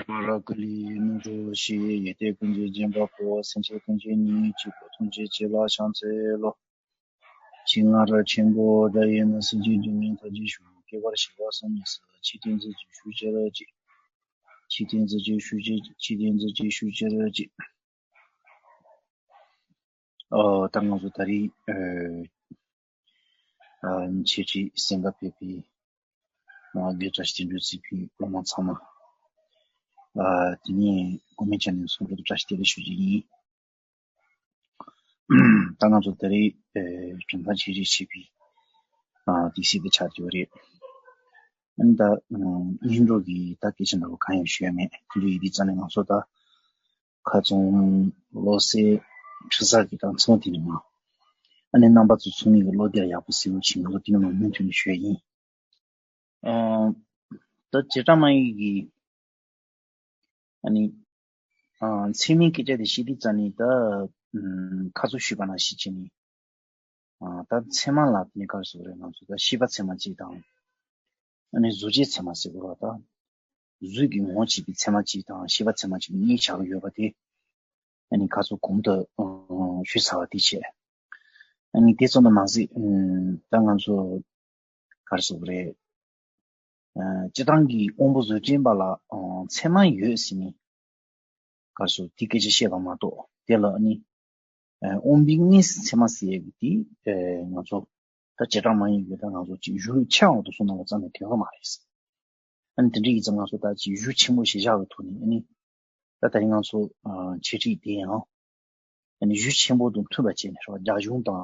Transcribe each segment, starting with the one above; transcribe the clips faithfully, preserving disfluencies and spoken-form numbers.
པ་ར་ཀ་ལི་ནུ་རོ་ཤི་ཡེ་ཏེ་ཀུན་གྱི་སྦྱིན་པ་པོ་སེམས་ཅན་ཀུན་གྱི་ཉིད་གཅིག་པུ་ཐུགས་རྗེ་ཆེ་ལ་ཕྱག་འཚལ་ལོ། ཅི་ང་ར་ཆེན་པོ་དགྲ་ཡིན་ན་སྲིད་ཀྱི་སྡུག་བསྔལ་ཐར་གྱི་ཤོག་སྐྱེ་བར་ཤི་བ་སོང་མི་སྲིད་ཅི་སྟེ་འཛིན་ཅི་ཤུགས་ཅི་ར་ཅི། ཅི་སྟེ་འཛིན་ཅི་ཤུགས་ཅི་ཅི་སྟེ་འཛིན་ཅི་ཤུགས་ཅི་ར་ཅི། ཨོ་ད་ང་ཚོ་ད་རེས་ཨ་ཨ་འཆད་ཁྲིད་གསན་ག་ཕེབས་པའི་ཨ་དགེ་བཀྲ་ཤིས་འགྲོ་རྩིས་པའི་སློབ་མ་ཚང་མ་ཨ་དེ་ནས་གོ་མིན་ཆེ་ནས་སོང་འགྲོ་བཀྲ་ཤིས་བདེ་ལེགས་ཞུ་རྒྱུ་ཡིན། ད་ང་ཚོ་ད་རེས་ཨ་གྲུབ་མཐའ་འཆད་ཁྲིད་བྱེད་པའི་ཨ་དུས་ཚོད་དེ་ཆགས་ཡོད་རེད། ཨ་ནི་ད་ཨ་སྙན་སྒྲོན་གྱི་ད་སྐད་ཆ་འདྲ་བོ་གང་ཡང་ཞུ་ཡ་མེད། དེ་འདྲ་ཡིན་དུས་ཙང་ནས་ང་ཚོ་ད་ཁ་རྩང་བློ་གསལ་འཕྲུལ་གསར་གྱི་དང་ཚོང་དེ་ནི་མ། ཨ་ནི་རྣམ་པ་ཚོ་ཚང་མས་ཀྱི་བློ་བདེ་ཡག་པོ་གསལ་པོ་བྱེད་མི་དགོས། དེ་ནི་མ་མུ་མཐུད་ནས་ཞུ་ཡ་ཡིན། ཨ་ད་བྱེ་བྲག་སྨྲ་ཡིག་གི་ཨ་ནི་ཨ་ཚད་མའི་སྐད་ཆ་དེ་བཤད་དུས་ཙང་ནི་ད་ཨ་ཁ་སང་ཞུས་པ་ནང་བཞིན་བྱས་ནས་ཨ་ད་ཚད་མ་ལ་དེ་ནི་ག་རེ་ཟེར་དགོས་རེད། ང་ཚོ་ད་ཤེས་པ་ཚད་མ་གཅིག་དང་ཨ་ནི་གཟུགས་ཅན་ཚད་མ་ཟེར་དགོས་རེད་པ། ད་གཟུགས་ཀྱི་ངོ་བོ་བྱས་པའི་ཚད་མ་གཅིག་དང་ཤེས་པ་ཚད་མ་གཅིག་གཉིས་བཞག་གི་ཡོད་པ་དེ་ཨ་ནི་ཁ་སང་གོང་དུ་ཨ་ཞུས་ཚར་བ་དེ་བྱས། ཨ་ནི་དེ་ཙམ་དུ་མ་ཟད་ཨ་ད་ང་ཚོ་ག་རེ་ཟེར་དགོས་རེད། ཨ་སྤྱིར་བཏང་གི་དབང་པོ་གཟུགས་ཅན་པ་ལ་ཨ་ཚད་མ་ཡོད་ཟེར་ནས་ག་རེ་ཟེར་དེ་སྐད་ཆ་བཤད་པ་མ་གཏོགས། དེ་ལ་ཨ་ནི་ཨ་དབང་པོའི་མངོན་གསལ་ཚད་མ་ཟེར་ཡག་གི་དེ་ཨ་ང་ཚོ་ད་བྱེ་བྲག་སྨྲ་ཡིག་གི་ད་ང་ཚོ་ཅིག་གཞུང་ཆེ་བ་དུ་སོང་ན་ལ་ཙམ་ནས་དོན་ག་མ་རེད། ཨ་ནི་དེ་འདྲ་ཡིན་ཙང་ང་ཚོ་ད་ཅིག་གཞུང་ཆེན་པོ་ཞིག་བཞག་པའི་ཐོག་ནས་ཨ་ནི་ད་ད་རིང་ང་ཚོ་ཨ་འཆད་ཁྲིད་དེ་ཡང་ཨ་ནི་གཞུང་ཆེན་པོ་དང་མཐུན་པ་བྱས་ནས་རེད་པ། རྒྱ་གཞུང་དང་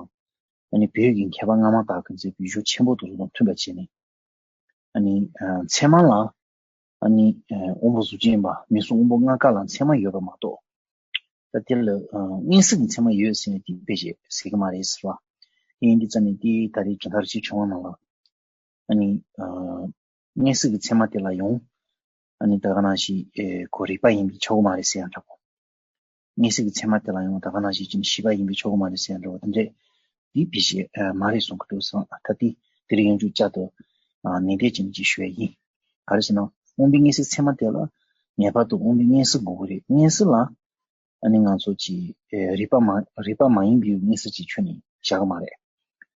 ཨ་ནི་བོད་ཀྱི་མཁས་པ་སྔ་མ་དག་གིས་མཛད་པའི་གཞུང་ཆེན་པོ་དེ་ཚོ་དང་མཐུན་པ་བྱས་ནས་ཨ་ནི་ཨ་ཚད་མ་ལ་ཨ་ནི་ཨ་དབང་པོ་གཟུགས་ཅན་པ་མིང་གཟུགས་དབང་པོ་ལྔ་ཀ་ལ་ཚད་མ་ཡོད་པ་མ་གཏོགས། ད་དེ་ལ་ཨ་མངོན་གསལ་གྱི་ཚད་མ་ཡོད་ཟེར་ནས་དེ་དཔེ་བྱས་ཟེར་གི་མ་རེད་ཟེར་བ། དེ་ཡིན་དུས་ཙང་ནས་དེ་ད་རེས་གྲུབ་མཐའ་རིན་ཆེན་ཕྲེང་བ་ནང་ལ་ཨ་ནི་ཨ་མངོན་གསལ་གྱི་ཚད་མ་དེ་ལ་ཡང་ཨ་ནི་ད་ག་ནང་བཞིན་ཨེ་ཁོ་རིག་པ་ཡིན་པས་ཁྱབ་ཀྱི་མ་རེད་ཟེར་ཡང་འདྲ་པོ། མངོན་གསལ་གྱི་ཚད་མ་དེ་ལ་ཡང་ད་ག་ནང་བཞིན་ཅིག་ཤེས་པ་ཡིན་པས་ཁྱབ་ཀྱི་མ་རེད་ཟེར་ཡང་འདྲ་པོ་དེ་འདྲས་དེ་དཔེ་བྱས་ཨ་མ་རེད་གསུང་གི་འདུག་ཟེར། ད་དེ་དེ་རིང་ཡང་བསྐྱར་བསྐྱར་དུ་ཨ་ནན་ཏན་ཅན་ཅིག་ཞུ་ཡ་ཡིན། ག་རེ་ཟེར་ན་དབང་པོའི་མངོན་གསལ་ཚད་མ་དེ་ལ་ངེས་པར་དུ་དབང་པོའི་མངོན་གསལ་དགོས་ཀྱི་རེད། མངོན་གསལ་ལ་ཨ་ནི་ང་ཚོ་ཅིག་ཨེ་རིག་པ་མ་རིག་པ་མ་ཡིན་པའི་མངོན་གསལ་ཅིག་ཁྱོན་ནས་བཞག་གི་མ་རེད།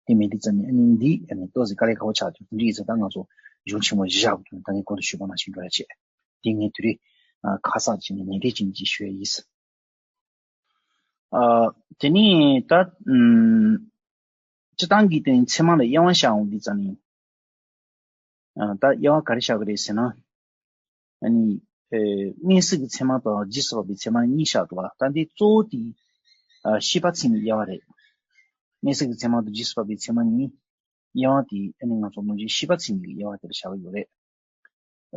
དེ་མིན་དུས་ཙམ་ནས་ཨ་ནི་འདི་ཨ་ནི་ཏོག་ཙམ་དཀའ་ལས་ཁག་པོ་ཆགས་འདུག་དེ་འདྲ་ཡིན་ཙང་ད་ང་ཚོ་གཞུང་ཆེན་མོ་བཞི་བཞག་དགོས་ད་ངས་གོང་དུ་ཞུས་པ་ནང་བཞིན་འགྲོ་ཡ་བྱེད། དེ་ངས་དེ་རིང་ཨ་ཁ་གསལ་བྱས་ནས་ནན་ཏན་བྱས་ནས་ཅིག་ཞུ་ཡ་ཡིན། ཨ་དེ་ནས་ད་ཨམ་སྤྱིར་བཏང་གི་དེ་ཚད་མ་ལ་དབྱེ་བ་བཞག་འོང་དུས་ཙམ་ནས། ཨ་ད་དབྱེ་བ་ག་རེ་བཞག་གི་རེད་ཟེར་ན། ཨ་ནི་ཨེ་མངོན་གསལ་གྱི་ཚད་མ་དང་རྗེས་སུ་དཔག་པའི་ཚད་མ་གཉིས་བཞག་འདུག་བ། ད་འདི་གཙོ་བོ་དེ་ཨ་ཤེས་པ་ཚད་མའི་དབྱེ་བ་རེད། མངོན་གསལ་གྱི་ཚད་མ་དང་རྗེས་སུ་དཔག་པའི་ཚད་མ་གཉིས་དབྱེ་བ་དེ་ཨ་ནི་ང་ཚོ་ནང་བཞིན་ཤེས་པ་ཚད་མའི་དབྱེ་བ་དེར་བཞག་གི་ཡོད་རེད།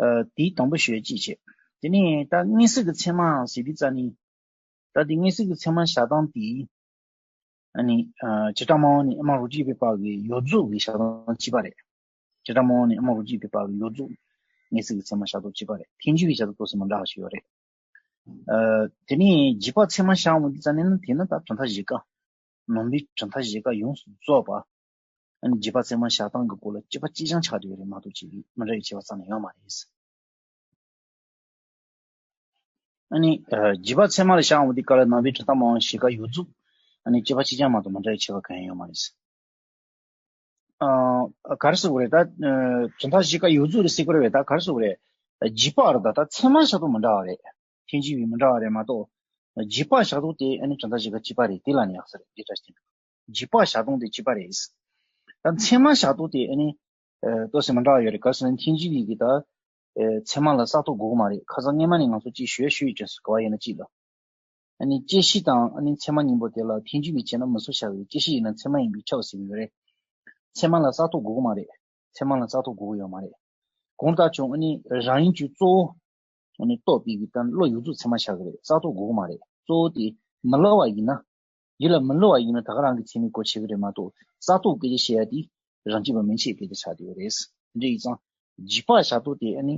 ཨ་དེའི་དང་པོ་ཞུ་ཡ་གཅིག་བྱས། དེ་ནས་ད་མངོན་གསལ་གྱི་ཚད་མ་ཟེར་དུས་ཙམ་ནས། ད་དེ་མངོན་གསལ་གྱི་ཚད་མ་བཞག་སྟངས་དེ། ཨ་ནི་ཨ་བྱེ་བྲག་སྨྲ་བ་ནས་ཨ་མ་རོ་གཅིག་པའི་བར་གྱི་ཡོངས་རྫོགས་ཀྱི་བཞག་སྟངས་གཅིག་པ་རེད། བྱེ་བྲག་སྨྲ་བ་ནས་ཨ་མ་རོ་གཅིག་པའི་བར་གྱི་ཡོངས་རྫོགས་མངོན་གསལ་གྱི་ཚད་མ་བཞག་སྟངས་གཅིག་པ་རེད། ཐལ་འགྱུར་བའི་བཞག་སྟངས་ཏོག་ཙམ་མི་འདྲ་བ་ཞིག་ཡོད་རེད། ཨ་དེ་ནས་རྗེས་དཔག་ཚད་མ་བཞག་འོང་དུས་ཙམ་ནས་ན། དེ་ནི་ད་གྲུབ་མཐའ་བཞི་ཀ་ནང་པའི་གྲུབ་མཐའ་བཞི་ཀ་ཡོངས་སུ་རྫོགས་པ། ཨ་ནི་རྗེས་དཔག་ཚད་མ་བཞག་སྟངས་ཀྱི་སྐོར་ལ་དཔྱད་པ་གཅིག་རྐྱང་ཆགས་བསྡད་ཡོད་རེད་མ་གཏོགས་ཅིག་མི་འདྲ་བའི་ཁྱད་པར་རྩ་ནས་ཡོད་མ་རེད། ཨ་ནི་ཨ་རྗེས་དཔག་ཚད་མ་ལ་བཞག་འོང་དུས་སྐབས་ལ་ནང་པའི་གྲུབ་མཐའ་སྨྲ་བ་བཞི་ཀ་ཡོངས་རྫོགས་ཨ་ནི་དཔྱད་པ་གཅིག་རྐྱང་མ་གཏོགས་མི་འདྲ་བའི་ཁྱད་པར་གང་ཡང་ཡོད་མ་རེད། ཨ་ག་རེ་ཟེར་དགོས་རེད་ད། ཨ་གྲུབ་མཐའ་བཞི་ཀ་ཡོངས་རྫོགས་རེད་ཟེར་དགོས་རེད་པས། ད་ག་རེ་ཟེར་དགོས་རེད། རྗེས་དཔག་རེད་ད། ད་ཚད་མ་བཞག་སྟངས་མི་འདྲ་བ་རེད། ཐལ་འགྱུར་བའི་མི་འདྲ་བ་རེད་མ་གཏོགས། རྗེས་དཔག་བཞག་སྟངས་དེ་ཨ་ནི་གྲུབ་མཐའ་བཞི་ཀ་གཅིག་པ་རེད། དེ་ལ་ནི་ཡག་ས་རེད། འདི་འདྲ་ཞིག་རྗེས་དཔག་བཞག་སྟངས་དེ་གཅིག་པ་རེད། ད་ཚད་མ་བཞག་སྟངས་དེ་ཨ་ནི་ཨ་ཏོག་ཙམ་མི་འདྲ་བ་ཡོད་རེད། ག་རེ་ཟེར་ན་ཐལ་འགྱུར་བའི་གི་ད་ཨ་ཚད་མ་ལ་གསར་གཏོད་དགོས་ཀྱི་མ་རེད། ཁ་སང་སྔས་མ་ནས་ང་ཚོ་ཅིག་ཞུ་ཡ་ཞུ་ཡི་དྲན་སོང་། ག་བ་ཡིན་ན་ཅིག་ལ། ཨ་ནི་བཅད་ཤེས་དང་ཨ་ནི་ཚད་མ་གཉིས་པོ་དེ་ལ་ཐལ་འགྱུར་བའི་བྱས་ན་མི་ཚུགས་བཞག་གི་རེད། བཅད་ཤེས་ཡིན་ན་ཚད་མ་ཡིན་པས་ཁྱབ་ཟེར་གི་ཡོད་རེད། ཚད་མ་ལ་གསར་གཏོད་དགོས་ཀྱི་མ་རེད། ཚད་མ་ལ་གསར་གཏོད་དགོས་ཀྱི་ཡོད་མ་རེད། གང་ལྟར་ཀྱང་ཨ་ནི་རང་ཡུལ་གྱི་གཙོ་བོ་ཨ་ནི་རྟོགས་པའི་གི་ད་བློ་ཡོངས་རྫོགས་ཚད་མ་བཞག་གི་རེད། གསར་གཏོད་དགོས་ཀྱི་མ་རེད། གཙོ་བོ་དེ་མི་སླུ་བ་ཡིན་ན། ཡིད་ལ་མི་སླུ་བ་ཡིན་ན་ད་ག་རང་གི་ཚད་མའི་སྐོར་བྱེད་ཀྱི་རེད་མ་གཏོགས། གསར་གཏོད་སྐད་ཆ་བཤད་ཡ་དེ་རང་རྐྱང་པ་མན་ཆད་སྐད་ཆ་ཆགས་བསྡད་ཡོད་རེད། དེ་འདྲ་ཡིན་ཙང་རྗེས་དཔག་བཞག་སྟངས་དེ་ཨ་ནི།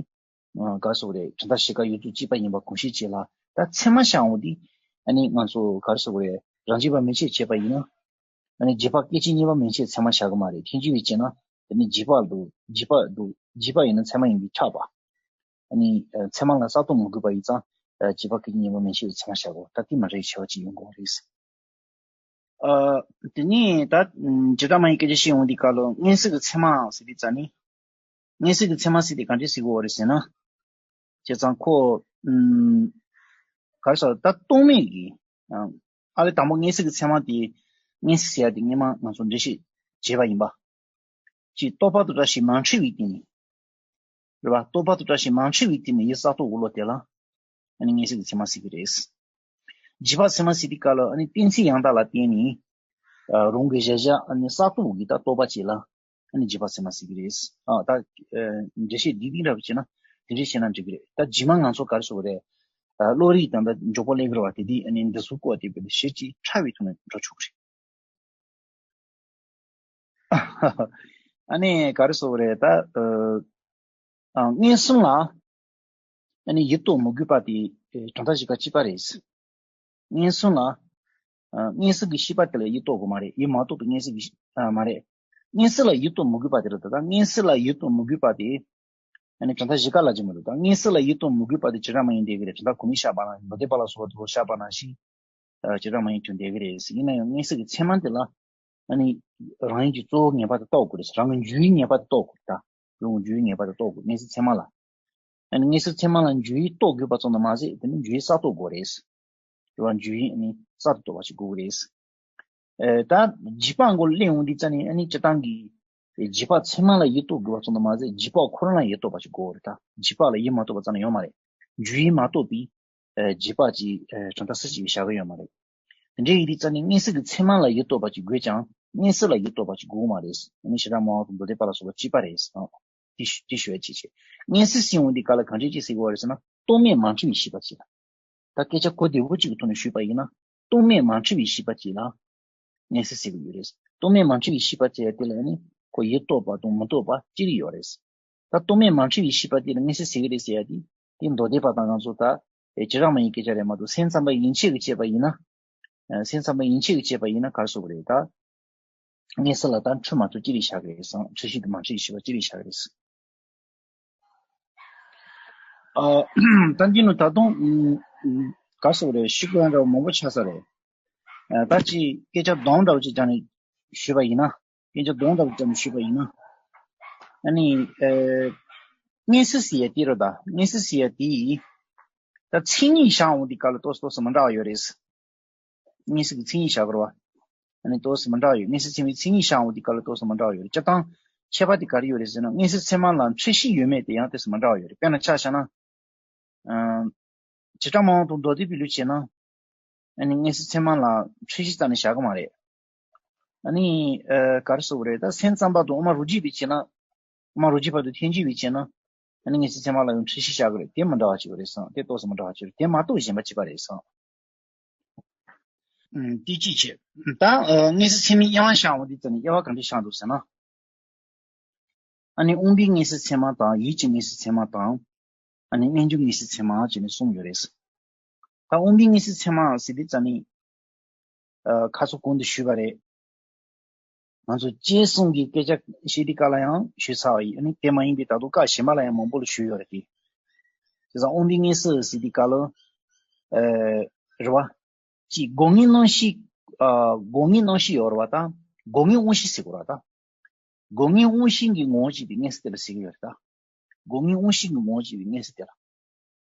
ཨ་ག་རེ་ཟེར་དགོས་རེད། གྲུབ་མཐའ་བཞི་ཀ་ཡོངས་རྫོགས་གཅིག་པ་ཡིན་པ་གོང་ཞུས་བྱས་ལ། ད་ཚད་མ་བཞག་འོང་དུས་ཨ་ནི་ང་ཚོ་ག་རེ་ཟེར་དགོས་རེད། རང་རྐྱང་པ་མན་ཆད་བྱས་པ་ཡིན་ན། ཨ་ནི་རྗེས་དཔག་སྐད་ཅིག་གཉིས་པ་མན་ཆད་ཚད་མ་བཞག་གི་མ་རེད། ཐལ་འགྱུར་བའི་བྱས་ན་ཨ་ནི་རྗེས་དཔག་འདུག་རྗེས་དཔག་འདུག་རྗེས་དཔག་ཡིན་ན་ཚད་མ་ཡིན་པས་ཁྱབ་པ། ནི་ཚད་མ་ལ་གསར་གཏོད་མི་དགོས་པ་ཡིན་ཙང་། རྗེས་དཔག་སྐད་ཅིག་གཉིས་པོ་མན་ཆད་ཀྱི་ཚད་མ་བཞག་གོ། ད་དེ་མ་རེད་བྱ་བ་ཅིག་ཡོང་གོ་རེད། ཨ། དེ་ནས་ད་བྱེ་བྲག་སྨྲ་བའི་སྐད་ཆ་བཤད་ཡོང་དུས་སྐབས་ལ་མངོན་གསལ་གྱི་ཚད་མ་ཟེར་དུས་ཙ་ནི། མངོན་གསལ་གྱི་ཚད་མ་ཟེར་དེ་གང་འདྲ་ཟེར་དགོས་པ་རེད་ཟེར་ན། བྱས་ཙང་ཁོ། ཨུམ། ག་རེ་ཟེར་ད་རྟོག་མེད་ཀྱི། ཨ། ཨ་ལས་དང་པོ་མངོན་གསལ་གྱི་ཚད་མ་དེ། མངོན་གསལ་ཟེར་ཡ་དེ་སྔོན་མ་ང་ཚོ་འགྲེལ་བཤད་བྱས་པ་ཡིན་པ། ཅིག་རྟོག་པ་དང་བྲལ་ཞིང་མ་འཁྲུལ་བའི་སྟེང་ནས། རེད་པ། རྟོག་པ་དང་བྲལ་ཞིང་མ་འཁྲུལ་བའི་སྟེང་ནས་ཡིད་གསར་རྟོག་གི་བློ་དེ་ལ། ཨ་ནི་མངོན་གསལ་གྱི་ཚད་མ་ཟེར་གྱི་རེད། རྗེས་དཔག་ཚད་མ་ཟེར་དུས་སྐབས་ལ་ཨ་ནི་གཏན་ཚིགས་ཡང་དག་ལ་བརྟེན་ནས། ཨ། རང་གི་གཞལ་བྱ་ཨ་ནི་གསར་རྟོག་གི་ད་རྟོག་པ་བཅས་ལ། ཨ་ནི་རྗེས་དཔག་ཚད་མ་ཟེར་གྱི་རེད། ཨ། ད། ཨ། འགྲེལ་བཤད་འདི་འདི་འདྲ་བོ་བྱས་ན། དེ་འདྲ་བྱས་ན་འགྲིག་གི་རེད། ད་རྗེས་མ་ང་ཚོ་ག་རེ་ཟེར་དགོས་རེད། ཨ། བློ་རིག་དང་ད་འཇོག་པོ་ལེན་གྱི་རེད་པ། དེ་དུས་ཨ་ནི་འདི་ཚོ་བཀོད་དེ་བས་ཞེ་ཅིག་ཕྲ་བའི་ཐོག་ནས་འགྲོ་ཆོག་གི་རེད། ཨ་ནི་ག་རེ་ཟེར་དགོས་རེད་ད། ཨ། མངོན་སུམ་ལ། ཨ་ནི་ཡིད་རྟོག་མི་དགོས་པ་དེ་གྲུབ་མཐའ་བཞི་ཀ་གཅིག་པ་རེད། མངོན་སུམ་ལ། ཨ། མངོན་སུམ་གྱི་ཤེས་པ་དེ་ལ་ཡིད་རྟོག་དགོས་མ་རེད། ཡིད་མ་རྟོག་པའི་མངོན་སུམ་གྱི་ཤེས། ཨ། མ་རེད། མངོན་སུམ་ལ་ཡིད་རྟོག་མི་དགོས་པ་དེ་རེད། ད་ལྟ་མངོན་སུམ་ལ་ཡིད་རྟོག་མི་དགོས་པ་དེ། ཨ་ནི་གྲུབ་མཐའ་བཞི་ཀ་ལ་ཅི་མི་འདུག་ད་མངོན་སུམ་ལ་ཡིད་རྟོག་མི་དགོས་པ་དེ་བྱེ་བྲག་སྨྲ་བའི་སྟེང་གི་རེད། གྲུབ་མཐའ་གོ་མིན་ཤ་པ་ན་མདོ་སྡེ་པ་ལ་སོགས་པ་དེ་ཚོ་ཤ་པ་ན་ཞིག་ཨ། བྱེ་བྲག་སྨྲ་བའི་དོན་དེ་གི་རེད། ཡིན་ན་ཡང་མངོན་སུམ་གྱི་ཚད་མ་དེ་ལ། ཨ་ནི་རང་ཉིད་ཀྱི་གཙོ་བོ་ངེས་པར་དུ་རྟོགས་དགོས་རེད། རང་གི་འཇུག་ཡུལ་ངེས་པར་དུ་རྟོགས་དགོས་རེད། ད་རང་གི་འཇུག་ཡུལ་ངེས་པར་དུ་རྟོགས་དགོས། མངོན་སུམ་ཚད་མ་ལ། ཨ་ནི་མངོན་སུམ་ཚད་མ་ལ་འཇུག་ཡུལ་རྟོགས་དགོས་པ་ཙམ་དུ་མ་ཟད། དེ་ནི་འཇུག་ཡུལ་གསར་རྟོགས་དགོས་རེད། རེད་པ། འཇུག་ཡུལ་ཨ་ནི་གསར་དུ་རྟོགས་པ་ཞིག་དགོས་ཀྱི་རེད། ཨེ། ད་རྗེས་དཔག་མགོ་ལེན་འོང་དུས་ཙ་ནི་ཨ་ནི་སྤྱིར་བཏང་གི། ཨེ། རྗེས་དཔག་ཚད་མ་ལ་ཡིད་རྟོག་དགོས་པ་ཙམ་དུ་མ་ཟད། རྗེས་དཔག་ཁོ་རང་ལ་ཡིད་རྟོག་པ་ཞིག་དགོས་རེད། ད་རྗེས་དཔག་ལ་ཡིད་མ་རྟོག་པ་ཙམ་ལ་ཡོང་མ་རེད། འཇུག་ཡུལ་མ་རྟོགས་པའི། ཨེ། རྗེས་དཔག་ཅིག་ཨེ། གྲུབ་མཐའ་སུ་གཅིག་བཞག་གི་ཡོད་མ་རེད། དེ་འདྲའི་ཡིན་དུས་ཙ་ནི་མངོན་སུམ་གྱི་ཚད་མ་ལ་ཡིད་རྟོག་པ་ཅིག་དགོས་ཀྱང་མངོན་སུམ་ལ་ཡིད་རྟོག་པ་ཅིག་དགོས་མ་རེད། ཨ་ནི་བྱེ་བྲག་སྨྲ་བ་དང་མདོ་སྡེ་པ་ལ་སོགས་པ་གཅིག་པ་རེད། ཨ། དེ་ཞུ་དེ་ཞུ་ཡ་ཅིག་བྱས། མངོན་སུམ་ཟེར་འོང་དུས་སྐབས་ལ་གང་འདྲ་ཅིག་ཟེར་དགོས་པ་རེད་ཟེར་ན། རྟོག་མེད་མ་འཁྲུལ་བའི་ཤེས་པ་ཅིག་ལ། ད་སྐད་ཆ་གོ་བདེ་བོ་གཅིག་གི་ཐོག་ནས་ཞུས་པ་ཡིན་ན། རྟོག་མེད་མ་འཁྲུལ་བའི་ཤེས་པ་ཅིག་ལ་མངོན་སུམ་ཟེར་གྱི་ཡོད་རེད། རྟོག་མེད་མ་འཁྲུལ་བའི་ཤེས་པ་ཅིག་དེ་ལ་ནི་ཁོ་ཡིད་རྟོག་པ་དང་མི་རྟོག་པ་ཅི་རིགས་ཡོད་རེད། ད་རྟོག་མེད་མ་འཁྲུལ་བའི་ཤེས་པ་དེ་ལ་མངོན་སུམ་ཟེར་གྱི་རེད་ཟེར་ཡ་དེ། དེ་མདོ་སྡེ་པ་དང་ང་ཚོ་ད་བྱེ་བྲག་སྨྲ་བའི་སྐད་ཆ་རེད་མ་གཏོགས། སེམས་ཙམ་པ་ཡན་ཆད་ཀྱིས་དཔྱད་པ་ཡིན་ན། སེམས་ཙམ་པ་ཡན་ཆད་ཀྱིས་དཔྱད་པ་ཡིན་ན་ག་རེ་ཟེར་དགོས་རེད་ད། མངོན་སུམ་ལ་ད་འཁྲུལ་མ་འཁྲུལ་ཅི་རིགས་བཞག་གི་རེད་ཟེར། འཁྲུལ་ཤེས་དང་མ་འཁྲུལ་ཤེས་པ་ཅི་རིགས་བཞག་གི་རེད་ཟེར། ཨ། ད་འདི་ནི་ད་དུང་ག་རེ་ཟེར་དགོས་རེད། ཤེས་དགོས་ཡ་འདྲ་བོ་མང་པོ་ཆགས་ས་རེད། ཨ། ད་ཅིག་སྐད་ཆ་སྡོམ་འདྲ་བོ་ཅིག་བརྒྱབ་ནས་ཞུས་པ་ཡིན་ན། སྐད་ཆ་སྡོམ་འདྲ་བོ་བརྒྱབ་ནས་ཞུས་པ་ཡིན་ན། ཨ་ནི། ཨ། མངོན་སུམ་ཟེར་ཡ་དེ་རེད་ད། མངོན་སུམ་ཟེར་ཡ་དེ། ད་མཚན་ཉིད་བཞག་འོང་དུས་སྐབས་ལ་ཏོག་ཙམ་ཏོག་ཙམ་མི་འདྲ་བ་ཡོད་རེད། མངོན་སུམ་གྱི་མཚན་ཉིད་བཞག་དགོས་རེད་པ། ཨ་ནི་ཏོག་ཙམ་མི་འདྲ་བ་ཡོད། མངོན་སུམ་ཚད་མའི་མཚན་ཉིད་བཞག་འོང་དུས་སྐབས་ལ་ཏོག་ཙམ་མི་འདྲ་བ་ཡོད་རེད། སྤྱིར་བཏང་ཁྱད་པར་དེ་ག་རེ་ཡོད་རེད་ཟེར་ན། མངོན་སུམ་ཚད་མ་ལ་འཁྲུལ་ཤེས་ཡོད་མེད་དེ་ཡང་ཏོག་ཙམ་མི་འདྲ་བ་ཡོད་རེད། དཔེར་ན་ཆ་བཞག་ན། ཨ། བྱེ་བྲག་སྨྲ་བ་དང་མདོ་སྡེ་པའི་ལུགས་བྱས་ན། ཨ་ནི་མངོན་སུམ་ཚད་མ་ལ་འཁྲུལ་ཤེས་རྩ་ནས་བཞག་གི་མ་རེད། ཨ་ནི། ཨ། ག་རེ་ཟེར་དགོས་རེད། ད་སེམས་ཙམ་པ་དང་དབུ་མ་རྡོ་རྗེ་པའི་བྱས་ན། དབུ་མ་རྡོ་རྗེ་པ་དང་ཐལ་འགྱུར་བའི་བྱས་ན། ཨ་ནི་མངོན་སུམ་ཚད་མ་ལ་ཡང་འཁྲུལ་ཤེས་བཞག་གི་རེད། དེ་མི་འདྲ་བ་ཅིག་རེད་བསམ། དེ་ཏོག་ཙམ་མི་འདྲ་བ་ཅིག་རེད། དེ་མ་གཏོགས་གཞན་པ་གཅིག་པ་རེད་བསམ། ཨུམ། དེ་གཅིག་བྱས། ད། ཨ། མངོན་སུམ་ཚད་མའི་དབྱེ་བ་བཞག་འོང་དུས་ཙམ་ནས་དབྱེ་བ་ག་འདྲ་བཞག་འདུག་ཟེར་ན། ཨ་ནི་དབང་པོའི་མངོན་སུམ་ཚད་མ་དང་། ཡིད་ཀྱི་མངོན་སུམ་ཚད་མ་དང་། ཨ་ནི་རྣལ་འབྱོར་མངོན་སུམ་ཚད་མ་བྱས་ནས་གསུམ་ཡོད་རེད། ད་དབང་པོའི་མངོན་སུམ་ཚད་མ་ཟེར་དུས་ཙམ་ནས། ཨ། ཁ་སང་གོང་དུ་ཞུས་པ་རེད། ང་ཚོ་བཅས་གསུམ་གྱི་སྐད་ཆ་བཤད་དུས་སྐབས་ལ་ཡང་ཞུས་ཚར་བ་ཡིན། ཨ་ནི་དེ་མ་ཡིན་པའི་ད་དུང་སྐབས་གཞན་པ་ལ་ཡང་མང་པོ་ལ་ཞུས་ཡོད་རེད་དེ། བྱས་ཙང་དབང་པོའི་མངོན་སུམ་ཟེར་དུས་སྐབས་ལ། ཨ། རེད་པ། གཅིག་སྒོ་ལྔའི་རྣམ་ཤེས། ཨ། སྒོ་ལྔའི་རྣམ་ཤེས་ཡོད་རེད་པ། ད་སྒོ་ལྔའི་དབང་ཤེས་ཟེར་དགོས་རེད་པ། ད་སྒོ་ལྔའི་དབང་ཤེས་ཀྱི་ངོ་བོར་གྱུར་པའི་མངོན་སུམ་དེ་ལ་ཟེར་གྱི་ཡོད་རེད་ད། སྒོ་ལྔའི་དབང་ཤེས་ཀྱི་ངོ་བོར་གྱུར་པའི་མངོན་སུམ་དེ་ལ།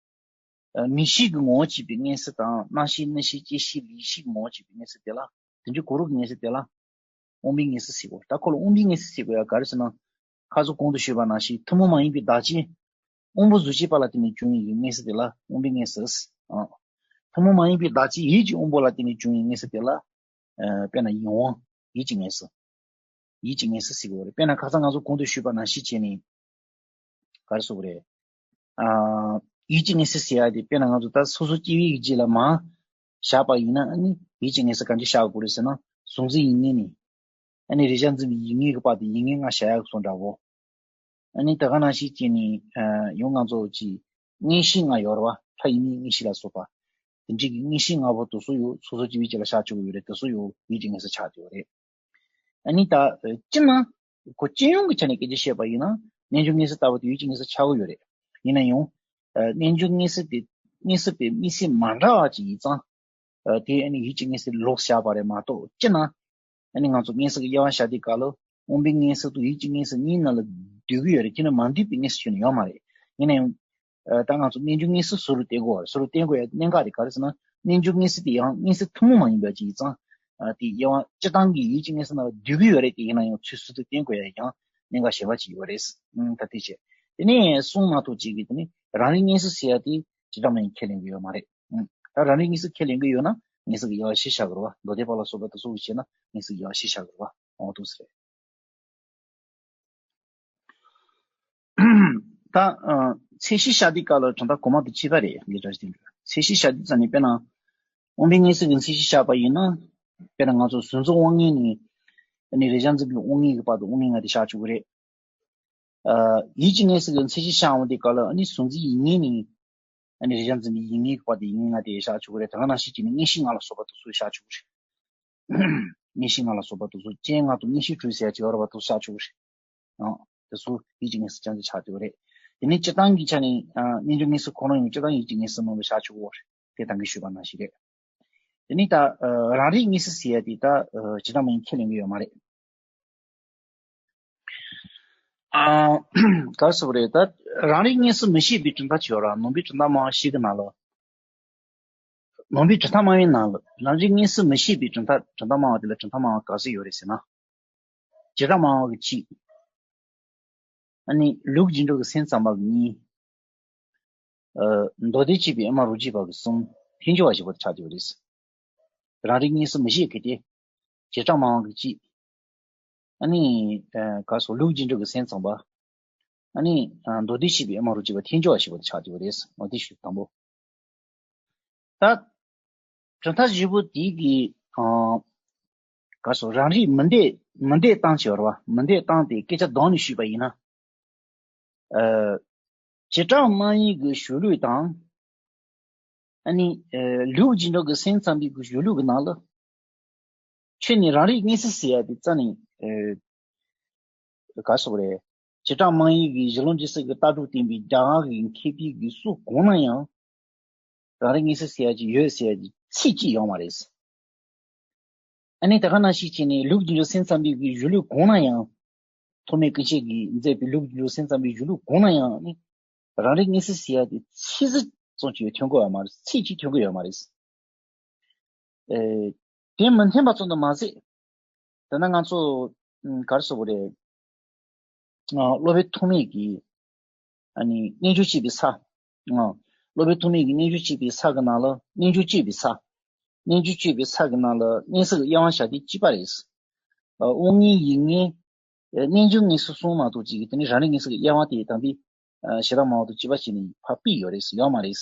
ཨ། མིག་ཤེས་ཀྱི་ངོ་བོར་གྱུར་པའི་མངོན་སུམ་དང་། རྣ་ཤེས་སྣ་ཤེས་ལྕེ་ཤེས་ལུས་ཤེས་ཀྱི་ངོ་བོར་གྱུར་པའི་མངོན་སུམ་དེ་ལ། དེ་འདྲའི་གང་རུང་གི་མངོན་སུམ་དེ་ལ་དབང་པོའི་མངོན་སུམ་ཟེར་གྱི་ཡོད་རེད། ད་ཁོ་ལ་དབང་པོའི་མངོན་སུམ་ཟེར་དགོས་ཡ་ག་རེ་ཟེར་ན། ཁ་སང་གོང་དུ་ཞུས་པ་ནང་བཞིན་ཐུན་མོང་མ་ཡིན་པའི་བདག་རྐྱེན་དབང་པོ་གཟུགས་ཅན་པ་ལ་བརྟེན་ནས་བྱུང་བའི་མངོན་སུམ་དེ་ལ་དབང་པོའི་མངོན་སུམ། ཨ། ཐུན་མོང་མ་ཡིན་པའི་བདག་རྐྱེན་ཡིད་ཀྱི་དབང་པོ་ལ་བརྟེན་ནས་བྱུང་བའི་མངོན་སུམ་དེ་ལ། ཨ། དཔེར་ན་ཡིད་དབང་། ཡིད་ཀྱི་མངོན་སུམ། ཡིད་ཀྱི་མངོན་སུམ་ཟེར་གྱི་ཡོད་རེད། དཔེར་ན་ཁ་སང་ང་ཚོ་གོང་དུ་ཞུས་པ་ནང་བཞིན་བྱས་ནས། ག་རེ་ཟེར་དགོས་རེད། ཨ། ཡིད་ཀྱི་མངོན་སུམ་ཟེར་ཡ་དེ་དཔེར་ན་ང་ཚོ་ད་སོ་སོ་སྐྱེ་བོའི་རྒྱུད་ལ་མར་བཞག་པ་ཡིན་ན། ཨ་ནི་ཡིད་ཀྱི་མངོན་སུམ་ག་འདྲ་བཞག་དགོས་རེད་ཟེར་ན། གཟུང་འཛིན་ཡིད་གཉིས་ནས། ཨ་ནི་རེག་བྱ་འཛིན་པའི་ཡིད་གཉིས་ཀྱི་བར་དུ་ཡིད་གཉིས་ལྔ་བཞག་ཡ་གི་བཟོ་འདྲ་བོ། ཨ་ནི་དེ་ག་ནང་བཞིན་བྱས་ནས། ཨ། ཡང་ང་ཚོ་གི་མངོན་ཤེས་ལྔ་ཡོད་རེད་པ། ལྷ་ཡིད་གཉིས་མངོན་ཤེས་ལ་སོགས་པ། དེ་འདྲའི་གི་མངོན་ཤེས་ལྔ་པོ་དེ་ཚོ་ཡང་སོ་སོ་སྐྱེ་བོའི་རྒྱུད་ལ་བཞག་ཆོག་གི་ཡོད་རེད། དེ་ཚོ་ཡང་ཡིད་ཀྱི་མངོན་སུམ་ཆགས་བསྡད་ཡོད་རེད། ཨ་ནི་ད། ཨ། སྤྱིར་ན། ཁོ་སྤྱི་ཡོངས་ཀྱི་ཆ་ནས་སྐད་ཆ་བཤད་པ་ཡིན་ན། རྣལ་འབྱོར་མངོན་སུམ་ལྟ་བུ་དེ་ཡིད་ཀྱི་མངོན་སུམ་ཆགས་ཀྱི་ཡོད་རེད། ཡིན་ན་ཡང་། རྣལ་འབྱོར་མངོན་གསལ་དེ་མངོན་གསལ་པའི་དམིགས་བསལ་མ་འདྲ་བ་ཅིག་ཡིན་ཙང་། དེ་ཨ་ནི་ཡིད་ཀྱི་མངོན་གསལ་ལོག་བཞག་པ་རེད་མ་གཏོགས་སྤྱིར་ན། ཨ་ནི་ང་ཚོ་མངོན་གསལ་གྱི་དབྱེ་བ་བཞག་དུས་སྐབས་ལ་དབང་པོའི་མངོན་གསལ་དང་ཡིད་ཀྱི་མངོན་གསལ་གཉིས་ནང་ལ་འདུས་ཀྱི་ཡོད་རེད། དེ་ནི་མ་འདུས་པའི་མངོན་གསལ་ཞིག་ནི་ཡོད་མ་རེད། ཡིན་ན་ཡང་། ད་ང་ཚོ་རྣལ་འབྱོར་མངོན་གསལ་ཟུར་དུ་བསྟན་དགོས་པ་རེད། ཟུར་དུ་བསྟན་དགོས་ཡ་གནད་འགག་དེ་ག་རེ་ཟེར་ན། རྣལ་འབྱོར་མངོན་གསལ་དེ་ཡང་མངོན་གསལ་ཐུན་མོང་མ་ཡིན་པ་ཅིག་ཡིན་ཙང་། དེ་དབྱེ་བ་སྤྱིར་བཏང་གི་ཡིད་ཀྱི་མངོན་གསལ་ནང་ལ་འདུས་ཀྱི་ཡོད་རེད། དེ་ཡིན་ན་ཡང་ཚུལ་ཟུར་དུ་བསྟན་དགོས་ཡ་ཡང་གནད་འགག་གཞན་པ་ཅིག་ཡོད་རེད། ད་དེ་བྱས། དེ་ནས་གསུམ་མ་གཏོགས་ཅིག་གིས་དེ་ནི་རང་རིག་མངོན་གསལ་ཟེར་ཡ་དེ་བྱེ་བྲག་སྨྲ་བའི་ཁས་ལེན་གྱི་ཡོད་མ་རེད། ད་རང་རིག་མངོན་གསལ་ཁས་ལེན་གྱི་ཡོད་ན་མངོན་གསལ་གྱི་དབྱེ་བ་ཕྱེ་བཞག་དགོས་རེད་བ། མདོ་སྡེ་པ་ལ་སོགས་པ་དེ་ཚོ་གིས་བྱས་ན་མངོན་གསལ་གྱི་དབྱེ་བ་ཕྱེ་བཞག་དགོས་རེད་བ། འོ་འདུག་ཟེར། ད་ཚད་གཞི་བཞག་དུས་སྐབས་ལ་གྲུབ་མཐའ་གོང་མ་དང་གཅིག་པ་རེད། ལས་གྲྭ་ཞིག་དེ་འདྲ་ཚད་གཞི་བཞག་དུས་ཙམ་ནས་དཔེར་ན། དབང་པོའི་མངོན་གསལ་གྱི་ཚད་གཞི་བཞག་པ་ཡིན་ན། དཔེར་ན་ང་ཚོ་གཟུང་འཛིན་དབང་མངོན་ནས་ཨ་ནི་རེག་བྱ་འཛིན་པའི་དབང་མངོན་གྱི་བར་དུ་དབང་མངོན་ལྔ་དེ་བཞག་ཆོག་གི་རེད། ཡིད་ཀྱི་མངོན་གསལ་གྱི་ཚད་གཞི་བཞག་འོང་དུས་སྐབས་ལ་ཨ་ནི་གཟུང་འཛིན་ཡིད་མངོན་ནས། ཨ་ནི་རེག་བྱ་འཛིན་པའི་ཡིད་མངོན་གྱི་བར་དུ་ཡིད་མངོན་ལྔ་དེ་བཞག་ཆོག་གི་རེད། དེ་ག་ནང་བཞིན་བྱས་ནས་མངོན་ཤེས་ལྔ་ལ་སོགས་པ་དེ་ཚོ་བཞག་ཆོག་གི་རེད། མངོན་ཤེས་ལྔ་ལ་སོགས་པ་དེ་ཚོ་སྤྱན་ལྔ་དང་མངོན་ཤེས་དྲུག་ཟེར་ཡ་བྱེ་བ་ར་བ་དེ་ཚོ་བཞག་ཆོག་གི་རེད། ཨང་། དེ་ཚོ་ཡིད་ཀྱི་མངོན་གསལ་རྐྱང་རྐྱང་ཆགས་བསྡད་ཡོད་རེད། དེ་ནས་སྤྱིར་བཏང་གི་ཆ་ནས་ཨ་རྣལ་འབྱོར་མངོན་གསལ་ཁོ་རང་ཡང་སྤྱིར་བཏང་ཡིད་ཀྱི་མངོན་གསལ་ནང་ལ་བཞག་ཆོག་གི་རེད། དེ་ད་གིན་ཞུས་པ་ནང་བཞིན་རེད། དེ་ནས་ད་ཨ་རང་རིག་མངོན་གསལ་ཟེར་ཡ་དེ་ད་ཨ་བྱེ་བྲག་སྨྲ་བས་ཁས་ལེན་གྱི་ཡོད་མ་རེད། ཨ་ག་རེ་ཟེར་དགོས་རེད། ད་རང་རིག་མངོན་གསལ་མི་ཤེས་པའི་གྲུབ་མཐའ་ཅིག་ཡོད་རེད། ནང་པའི་གྲུབ་མཐའ་སྨྲ་བ་བཞི་གི་ནང་ལ། ནང་པའི་གྲུབ་མཐའ་སྨྲ་བའི་ནང་ལ་རང་རིག་མངོན་གསལ་མི་ཤེས་པའི་གྲུབ་མཐའ། གྲུབ་མཐའ་སྨྲ་བ་དེ་ལ་གྲུབ་མཐའ་སྨྲ་བ་ག་ཚོད་ཡོད་རེད་ཟེར་ན། བྱེ་བྲག་སྨྲ་བ་གི་གཅིག་ཨ་ནི་ལུགས་རྗེས་འགྲོ་གི་སེམས་ཙམ་པ་གི་གཉིས། ཨ་མདོ་སྡེ་སྤྱོད་པའི་དབུ་མ་རོ་གཅིག་པ་གི་གསུམ། ཐལ་འགྱུར་བ་ཞེས་པ་དེ་ཆགས་ཀྱི་ཡོད་རེད། རང་རིག་མངོན་གསལ་མི་ཤེས་མཁན་དེ་བྱེ་བྲག་སྨྲ་བ་གི་གཅིག་ཨ་ནི་ཨ་ག་རེ་ཟེར། ལུགས་རྗེས་འགྲོ་གི་སེམས་ཙམ་པ། ཨ་ནི་ཨ་མདོ་སྡེ་སྤྱོད་པའི་དབུ་མ་རོ་གཅིག་པ་ཐལ་འགྱུར་བ་ཞེས་པ་དེ་ཆགས་ཀྱི་ཡོད་རེད། འོ་དེ་ཞུ་དང་པོ། ད་གྲུབ་མཐའ་བཞི་པོ་དེ་གི་ཨ་ག་རེ་ཟེར། རང་རིག་མི་འདོད། མི་འདོད་སྟངས་ཅིག་ཡོད་རེད་བ། མི་འདོད་སྟངས་དེ་སྐད་ཆ་བསྡོམས་ནས་ཞུས་པ་ཡིན་ན། ཨ་བྱེ་བྲག་སྨྲ་བའི་གི་གཞུང་ལུགས་དང་། ཨ་ནི་ཨ་ལུགས་རྗེས་འགྲོ་གི་སེམས་ཙམ་པའི་གི་གཞུང་ལུགས་ཀྱི་ནང་ལ། ཁྱོད་ནི་རང་རིག་མངོན་གསལ་ཟེར་ཡ་དེ་རྩ་ནས་ཨ་ག་རེ་ཟེར་དགོས་རེད། བྱེ་བྲག་སྨྲ་བའི་གི་གཞི་ལུགས་འབྱེད་སྲིད་ཀྱི་ལྟ་གྲུབ་བསྟན་པའི་རྒྱ་གར་གྱི་མཁས་པའི་གི་སུ་གང་ན་ཡང་རང་རིག་མངོན་གསལ་ཟེར་ཡ་ཅིག་ཡོད་ཟེར་ཡ་ཅིག་ཚིག་གཅིག་ཡོད་མ་རེད། ཨ་ནི་ད་ག་ནང་བཞིན་བྱས་ནས་ལུགས་རྗེས་འགྲོ་སེམས་ཙམ་པའི་གི་གཞུང་ལུགས་གང་ན་ཡང་། ཐོགས་མེད་ཀུན་ཤེས་ཀྱིས་མཛད་པའི་ལུགས་རྗེས་འགྲོ་སེམས་ཙམ་པའི་གཞུང་ལུགས་གང་ན་ཡང་ཨ་ནི་རང་རིག་མངོན་གསལ་ཟེར་ཡ་དེ་ཚིག་ཟིག་ཙམ་ཅིག་ཐོན་གྱི་ཡོད་མ་རེད། ཚིག་གཅིག་ཐོན་གྱི་ཡོད་མ་རེད། ཨེ། དེ་མི་མཐུན་པ་ཙམ་དུ་མ་ཟད། ད་ནང་ང་ཚོ་ཨ་ག་རེ་ཟེར་དགོས་རེད། ཨ་སློབ་དཔོན་ཐོགས་མེད་ཀྱིས་ཨ་ནི་རྣལ་འབྱོར་སྤྱོད་པའི་ས། ཨ་སློབ་དཔོན་ཐོགས་མེད་ཀྱིས་རྣལ་འབྱོར་སྤྱོད་པའི་ས་གི་ནང་ལ་རྣལ་འབྱོར་སྤྱོད་པའི་ས། རྣལ་འབྱོར་སྤྱོད་པའི་ས་གི་ནང་ལ་མངོན་གསལ་གྱི་དབྱེ་བ་བཞག་དེ་གཅིག་པ་རེད། ཨ་དབང་མངོན་ཡིད་མངོན། ཨ་རྣལ་འབྱོར་མངོན་གསལ་གསུམ་མ་གཏོགས་གཅིག་གིས་དེ་ནི་རང་རིག་མངོན་གསལ་གྱི་དབྱེ་བ་དེ་དམ་པའི་ཨ་བྱེ་བྲག་སྨྲ་བ་དང་གཅིག་པ་བྱས་ནས་ཕར་ཕུད་ཡོད་རེད། ཡོད་མ་རེད།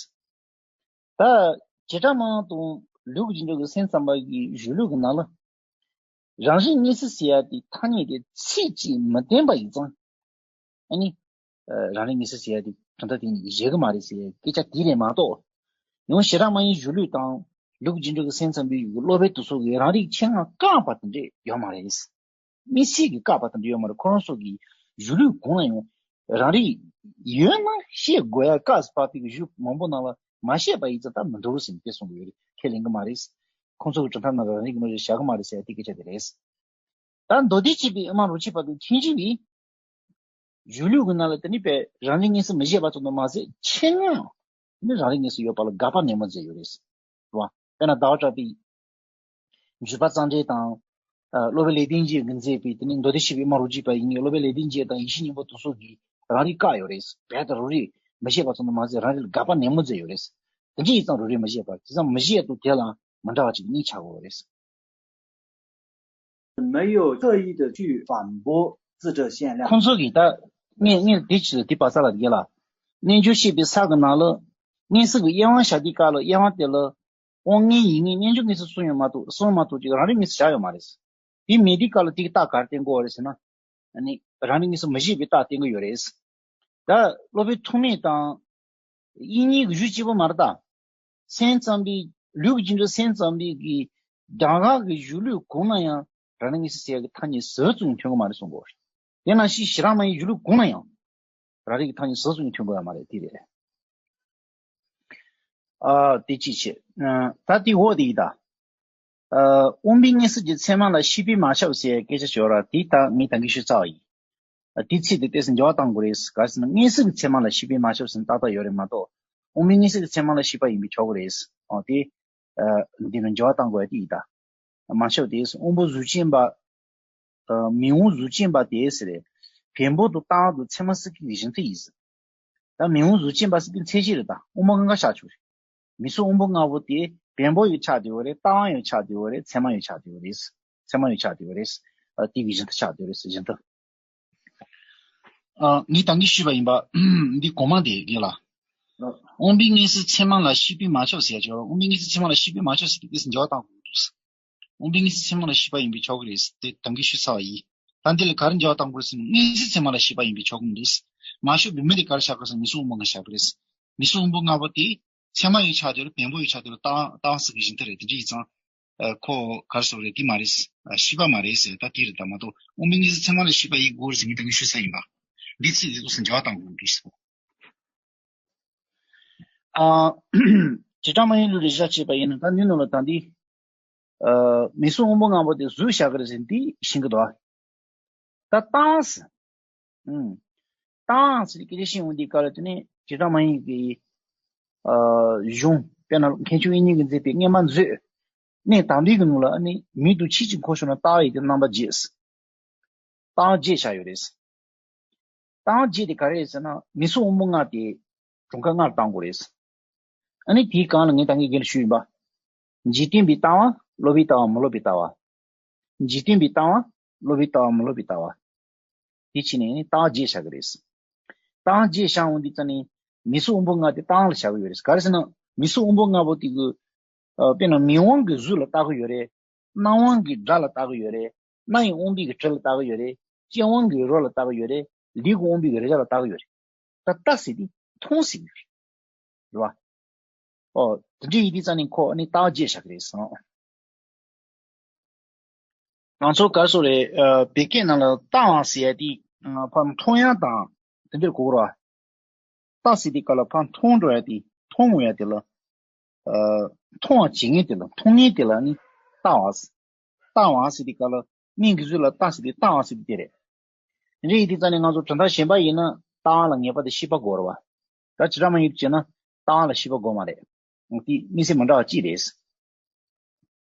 ད་བྱེ་བྲག་སྨྲ་བ་དང་ལུགས་རྗེས་འགྲོ་གི་སེམས་ཙམ་པ་གི་གཞུང་ལུགས་ཀྱི་ནང་ལ། རང་རིག་མངོན་གསལ་ཟེར་ཡ་དེ་ཐ་སྙད་དེ་ཚིག་གཅིག་མི་བསྟན་པ་ཡིན་ཙང་། ཨ་ནི། ཨ་རང་རིག་མངོན་གསལ་ཟེར་ཡ་དེ་གྲུབ་མཐའ་དེ་གཉིས་ཀྱིས་གཞལ་གྱི་མ་རེད་ཟེར་ཡ་སྐད་ཆ་དེ་རེད་མ་གཏོགས། ཡང་བྱེ་བྲག་སྨྲ་བའི་གཞུང་ལུགས་དང་ལུགས་རྗེས་འགྲོ་གི་སེམས་ཙམ་པའི་སློབ་དཔོན་དེ་ཚོ་གིས་རང་རིག་ཆེད་མངགས་བཀག་པ་དེ་འདྲས་ཡོད་མ་རེད། དམིགས་བསལ་གྱིས་བཀག་པ་དེ་འདྲ་ཡོད་མ་རེད། ཁོ་རང་ཚོ་གི་གཞུང་ལུགས་གང་ལ་ཡང་རང་རིག་ཡོད་ན་བཤད་དགོས་ཡ་བཀག་སྤར་པའི་གཞུང་མང་པོ་ནང་ལ་མ་བཤད་པ་ཡིན་ཙང་ད་མི་འདུག་ཟེར་ནས་དེ་གསུང་གི་ཡོད་རེད། ཁས་ལེན་གི་མ་རེད། ཁོང་ཚོ་གི་གྲུབ་མཐའ་ནང་ལ་རང་རིག་གི་མི་རེད། བཞག་གི་མ་རེད་ཟེར་ཡ་དེ་སྐད་ཆ་དེ་རེད། ད་མདོ་སྡེ་སྤྱོད་པའི་དབུ་མ་རོ་གཅིག་པ་དང་ཐལ་འགྱུར་བའི་གཞུང་ལུགས་ཀྱི་ནང་ལ་དེ་ནི་པས་རང་རིག་མངོན་གསལ་མི་བཞེད་པ་ཙམ་དུ་མ་ཟད་ཆེད་མངགས་ནི་རང་རིག་མངོན་གསལ་ཡོད་པ་ལ་དགག་པ་ནན་མོ་མཛད་ཡོད་རེད། རེད་བ། དཔེར་ན་ཟླ་བ་གྲགས་པའི་འཇུག་པ་རྩ་འགྲེལ་དང་། ཨ་སློབ་དཔོན་ལེགས་ལྡན་འབྱེད་ཀྱིས་མཛད་པའི་དེ་ནི་མདོ་སྡེ་སྤྱོད་པའི་དབུ་མ་རོ་གཅིག་པ་ཡིན་ནའི་སློབ་དཔོན་ལེགས་ལྡན་འབྱེད་དང་ཡེ་ཤེས་སྙིང་པོ་དེ་ཚོ་གིས་རང་རིག་བཀག་ཡོད་རེད། རྦད་དེ་རང་རིག་མི་བཞེད་པ་ཙམ་དུ་མ་ཟད་རང་རིག་ལ་དགག་པ་ནན་མོ་མཛད་ཡོད་རེད། དེ་འདྲ་ཡིན་ཙང་རང་རིག་མི་བཞེད་པ་དེ་ཙམ་མི་བཞེད་དུ་དེ་ལ་མི་འདྲ་བ་ཅིག་གཉིས་ཆགས་ཡོད་རེད། 没有特意的去反驳智者限量。 ཁོང་ཚོ་གིས་ད་ངས་ངས་དེ་ཅི་དེ་པ་ས་ལ་དགེ་ལ། རྣལ་འབྱོར་སྤྱོད་པའི་ས་གི་ནང་ལ་མངོན་གསལ་གྱི་དབྱེ་བ་བཞག་དུས་སྐབས་ལ་དབྱེ་བ་དེ་ལ་དབང་མངོན་ཡིད་མངོན་རྣལ་འབྱོར་མངོན་གསལ་གསུམ་ཡོད་མ་གཏོགས་གསུམ་མ་གཏོགས་ཅིག་རང་རིག་མངོན་གསལ་བཞག་ཡོད་མ་རེད། དེ་མེད་དུས་སྐབས་ལ་དེ་གི་རྟགས་ག་རེ་བསྟན་དགོས་པ་རེད་ཟེར་ན། ཨ་ནི་རང་རིག་མངོན་གསལ་མི་བཞེད་པའི་རྟགས་བསྟན་གྱི་ཡོད་རེད། ད་སློབ་དཔོན་ཐོགས་མེད་དང་དབྱིག་གཉེན་གྱི་གཞུང་གཅིག་པོ་མ་རེད་ད། སེམས་ཙམ་པའི་ལུགས་རྗེས་འགྲོ་སེམས་ཙམ་པའི་གི་རྒྱ་གར་གྱི་གཞུང་ལུགས་གང་ན་ཡང་རང་རིག་མངོན་གསལ་ཟེར་ཡ་གི་ཐ་སྙད་ཟུར་ཙམ་ཐོན་གྱི་མ་རེད་གསུང་གི་ཡོད་རེད། དེ་ནང་བཞིན་བྱེ་བྲག་སྨྲ་བའི་གཞུང་ལུགས་གང་ན་ཡང་རང་རིག་གི་ཐ་སྙད་ཟུར་ཙམ་ཐོན་གྱི་ཡོད་མ་རེད། དེ་རེད། ཨ་དེ་ཅི་བྱེད། ཨ་ད་དེ་འོ་དེ་ཡིན་ད། ཨ་དབང་པོའི་མངོན་གསལ་གྱི་མཚན་མ་ལ་ཤེས་པས་མ་ཁྱབ་ཟེར་སྐད་ཆ་ཤོད་ར་དེ་ད་ངས་ད་གིན་ཞུས་ཚར་བ་ཡིན། ཨ་དེ་ཚིག་དེ་ཏོག་ཙམ་འགྱུར་བ་གཏང་དགོས་རེད། ག་རེ་ཟེར་ན་མངོན་གསལ་གྱི་མཚན་མ་ལ་ཤེས་པས་མ་ཁྱབ་ཟེར་ན་ཏག་ཏག་ཡོད་རེད་མ་གཏོགས། དབང་པོའི་མངོན་གསལ་གྱི་མཚན་མ་ལ་ཤེས་པ་ཡིན་པས་ཁྱབ་ཀྱི་རེད། ཨོ་དེ། ཨ་འདི་ནི་འགྱུར་བ་གཏང་དགོས་ཡ་དེ་ཡིན་ད། མ་ཁྱབ་དེ་དབང་པོ་གཟུགས་ཅན་པ། ཨ་མི་དབང་གཟུགས་ཅན་པ་དེ་ཟེར་རེད། བེམ་པོ་དང་རྟགས་དང་མཚན་མ་ཟེར་མཁན་གྱི་གཞི་མཐུན་ཡིན་ཟེར། ད་མི་དབང་གཟུགས་ཅན་པ་ཟེར་དེ་མཚན་གཞི་རེད་ད། དབང་པོ་ལྔ་ཀ་བཞག་ཆོག་རེད། མི་གཟུགས་དབང་པོ་ལྔ་པོ་དེ་བེམ་པོ་ཡང་ཆགས་བསྡད་ཡོད་རེད། རྟགས་ཡང་ཆགས་བསྡད་ཡོད་རེད། མཚན་མ་ཡང་ཆགས་བསྡད་ཡོད་རེད། མཚན་མ་ཡང་ཆགས་བསྡད་ཡོད་རེད། ཨ་དེ་གི་གཞི་མཐུན་ཆགས་བསྡད་ཡོད་རེད་གཞི་མཐུན། ཨ་ངས་ད་གིན་ཞུས་པ་ཡིན་པ། འདི་གོང་མ་དེ་རེད་ལ། དབང་པོའི་མངོན་གསལ་མཚན་མ་ལ་ཤེས་པས་མ་ཁྱབ་ཟེར་ཡ་ཅིག་ཡོད་རེད། དབང་པོའི་མངོན་གསལ་མཚན་མ་ལ་ཤེས་པས་མ་ཁྱབ་ཟེར་དེ་ཏོག་ཙམ་འགྱུར་བ་གཏང་དགོས་འདུག་དབང་པོའི་མངོན་གསལ་མཚན་མ་ལ་ཤེས་པ་ཡིན་པས་ཁྱབ་ཀྱི་རེད་ཟེར་དེ་ད་གིན་ཞུས་ཚར་བ་ཡིན། ད་འདི་ལ་ག་རེ་འགྱུར་བ་གཏང་དགོས་ཟེར་ན་མངོན་གསལ་མཚན་མ་ལ་ཤེས་པ་ཡིན་པས་ཁྱབ་ཀྱི་མི་འདུག་མ་ཤེས་པའི་མི་འདི་ག་རེ་བཞག་དགོས་ཟེར་ན་མི་གཟུགས་དབང་པོ་ལྔ་བཞག་པ་རེད། མི་གཟུགས་དབང་པོ་ལྔ་པོ་དེ་མཚན་མ་ཡང་ཆགས་བསྡད་ཡོད་རེད། བེམ་པོ་ཡང་ཆགས་བསྡད་ཡོད་རེད། རྟགས་རྟགས་ཟེར་གྱི་གཞི་མཐུན་རེད། དེ་འདྲ་ཡིན་ཙང་། ཨ་ཁོ་ག་རེ་ཟེར་རེད། དེ་མ་རེད། ཨ་ཤེས་པ་མ་རེད་ཟེར། ད་དེ་རེད་ད་མ་གཏོགས་དབང་པོའི་མངོན་གསལ་མཚན་མ་ལ་ཤེས་པ་ཡིན་དགོས་རེད་ཟེར་ངས་ད་གིན་ཞུས་ཚར་ཡིན་པ། འདི་ཚིག་འདི་ཚོ་འགྱུར་བ་གཏང་དགོས་འདུག་ཟེར། ཨ། བྱེ་བྲག་སྨྲ་བའི་ལུགས་ལ་གཞི་བྱས་པ་ཡིན་ན་ད་འདི་ནང་ལ་ད་འདི། ཨ་མི་གཟུགས་དབང་པོ་ལྔ་པོ་དེ་གཟུགས་བཞག་གི་རེད་ཟེར་འདི་ཤེས་ཀྱི་འདུག་ད་རྟགས། ཨུམ། རྟགས་ཟེར་སྐད་ཆ་བཤད་འོང་དུས་སྐབས་ལ་དེ་ནས་བྱེ་བྲག་སྨྲ་བའི་གི། ཨ་གཞུང་དཔེར་ན་མཁན་ཆུང་དབྱིག་གཉེན་གྱིས་མཛད་པའི་དངོས་སྨྲ་མཛོད། གནས་དང་པོའི་གི་ནང་ལ་ཨ་ནི་མིང་དང་ཆོས་ཅན་གོ་ཤོར་ན་རྟགས་ཡིན་ཏེ་རྣམ་པ་བརྒྱད། རྟགས་བརྒྱད་བཞག་ཡོད་རེད། རྟགས་བརྒྱད་དེ་ག་རེ་རེད་ཟེར་ན་མི་གཟུགས་དབང་པོ་ལྔ་དེ་གྲངས་ཀ་ལྔར་བཏང་དགོས་རེད། ཨ་ནི་དེའི་སྒང་ལ་ངས་ད་གིན་རྒན་ལ་ཞུས་ཡིན་པ། འཇིག་རྟེན་པའི་ལྟ་བ། སློབ་པའི་ལྟ་བ། མི་སློབ་པའི་ལྟ་བ། འཇིག་རྟེན་པའི་ལྟ་བ། སློབ་པའི་ལྟ་བ། མི་སློབ་པའི་ལྟ་བ། དེ་ཕྱིན་ནས་རྟགས་བརྒྱད་བཞག་གི་རེད། རྟགས་བརྒྱད་བཞག་འོང་དུས་ཙམ་ནས་མི་གཟུགས་དབང་པོ་ལྔ་དེ་རྟགས་ལ་བཞག་གི་ཡོད་རེད། ག་རེ་ཟེར་ན་མི་གཟུགས་དབང་པོ་ལྔ་པོ་དེ་གི། ཨ་དཔེར་ན་མིག་དབང་གི་གཟུགས་ལ་ལྟ་གི་ཡོད་རེད། རྣ་དབང་གི་སྒྲ་ལ་ལྟ་གི་ཡོད་རེད། རྣ་ཡི་དབང་པོའི་གི་དྲི་ལ་ལྟ་གི་ཡོད་རེད། ལྕེ་དབང་གི་རོ་ལ་ལྟ་གི་ཡོད་རེད། ལུས་ཀྱི་དབང་པོའི་གི་རེག་བྱ་ལ་ལྟ་གི་ཡོད་རེད། ད་ལྟ་ཟེར་དུས་མཐོང་ཟེར་གི་ཡོད་རེད། རེད་བ། ཨོ། དེ་འདྲ་ཡིན་དུས་ཙམ་ནས་ཁོ་ནི་རྟགས་བརྒྱད་བཞག་གི་རེད་ཟེར། ང་ཚོ་ག་རེ་ཟེར་རེད། ཨ་བོད་སྐད་ནང་ལ་ལྟ་བ་ཟེར་ཡ་དེ་ཨ་ཕར་མཐོང་ཡ་དང་དེ་འདྲར་གོ་དགོས་རེད་བ། ལྟ་ཟེར་དུས་སྐབས་ལ་ཕར་མཐོང་འགྲོ་ཡ་དེ་མཐོང་འོང་ཡ་དེ་ལ། ཨ་མཐོང་བ་བྱེད་མཁན་དེ་ལ་མཐོང་མཁན་དེ་ལ་ནི་ལྟ་བ་ཟེར། ལྟ་བ་ཟེར་དུས་སྐབས་ལ་སྨན་གྱི་ཚུལ་ལ་ལྟ་ཟེར་དུས་ལྟ་བ་ཟེར་དུས་དེ་རེད། དེ་འདྲ་ཡིན་དུས་ཙམ་ནས་ང་ཚོ་གྲུབ་མཐའ་གཞན་པ་ཡིན་ན་ལྟ་བ་ལ་ངེས་པར་དུ་ཤེས་པ་དགོས་རེད་བ། ད་བྱེ་བྲག་སྨྲ་བའི་ལུགས་བྱས་ན་ལྟ་བ་ལ་ཤེས་པ་དགོས་མ་རེད། འོ་དེ་དམིགས་བསལ་མི་འདྲ་བ་གཅིག་རེད།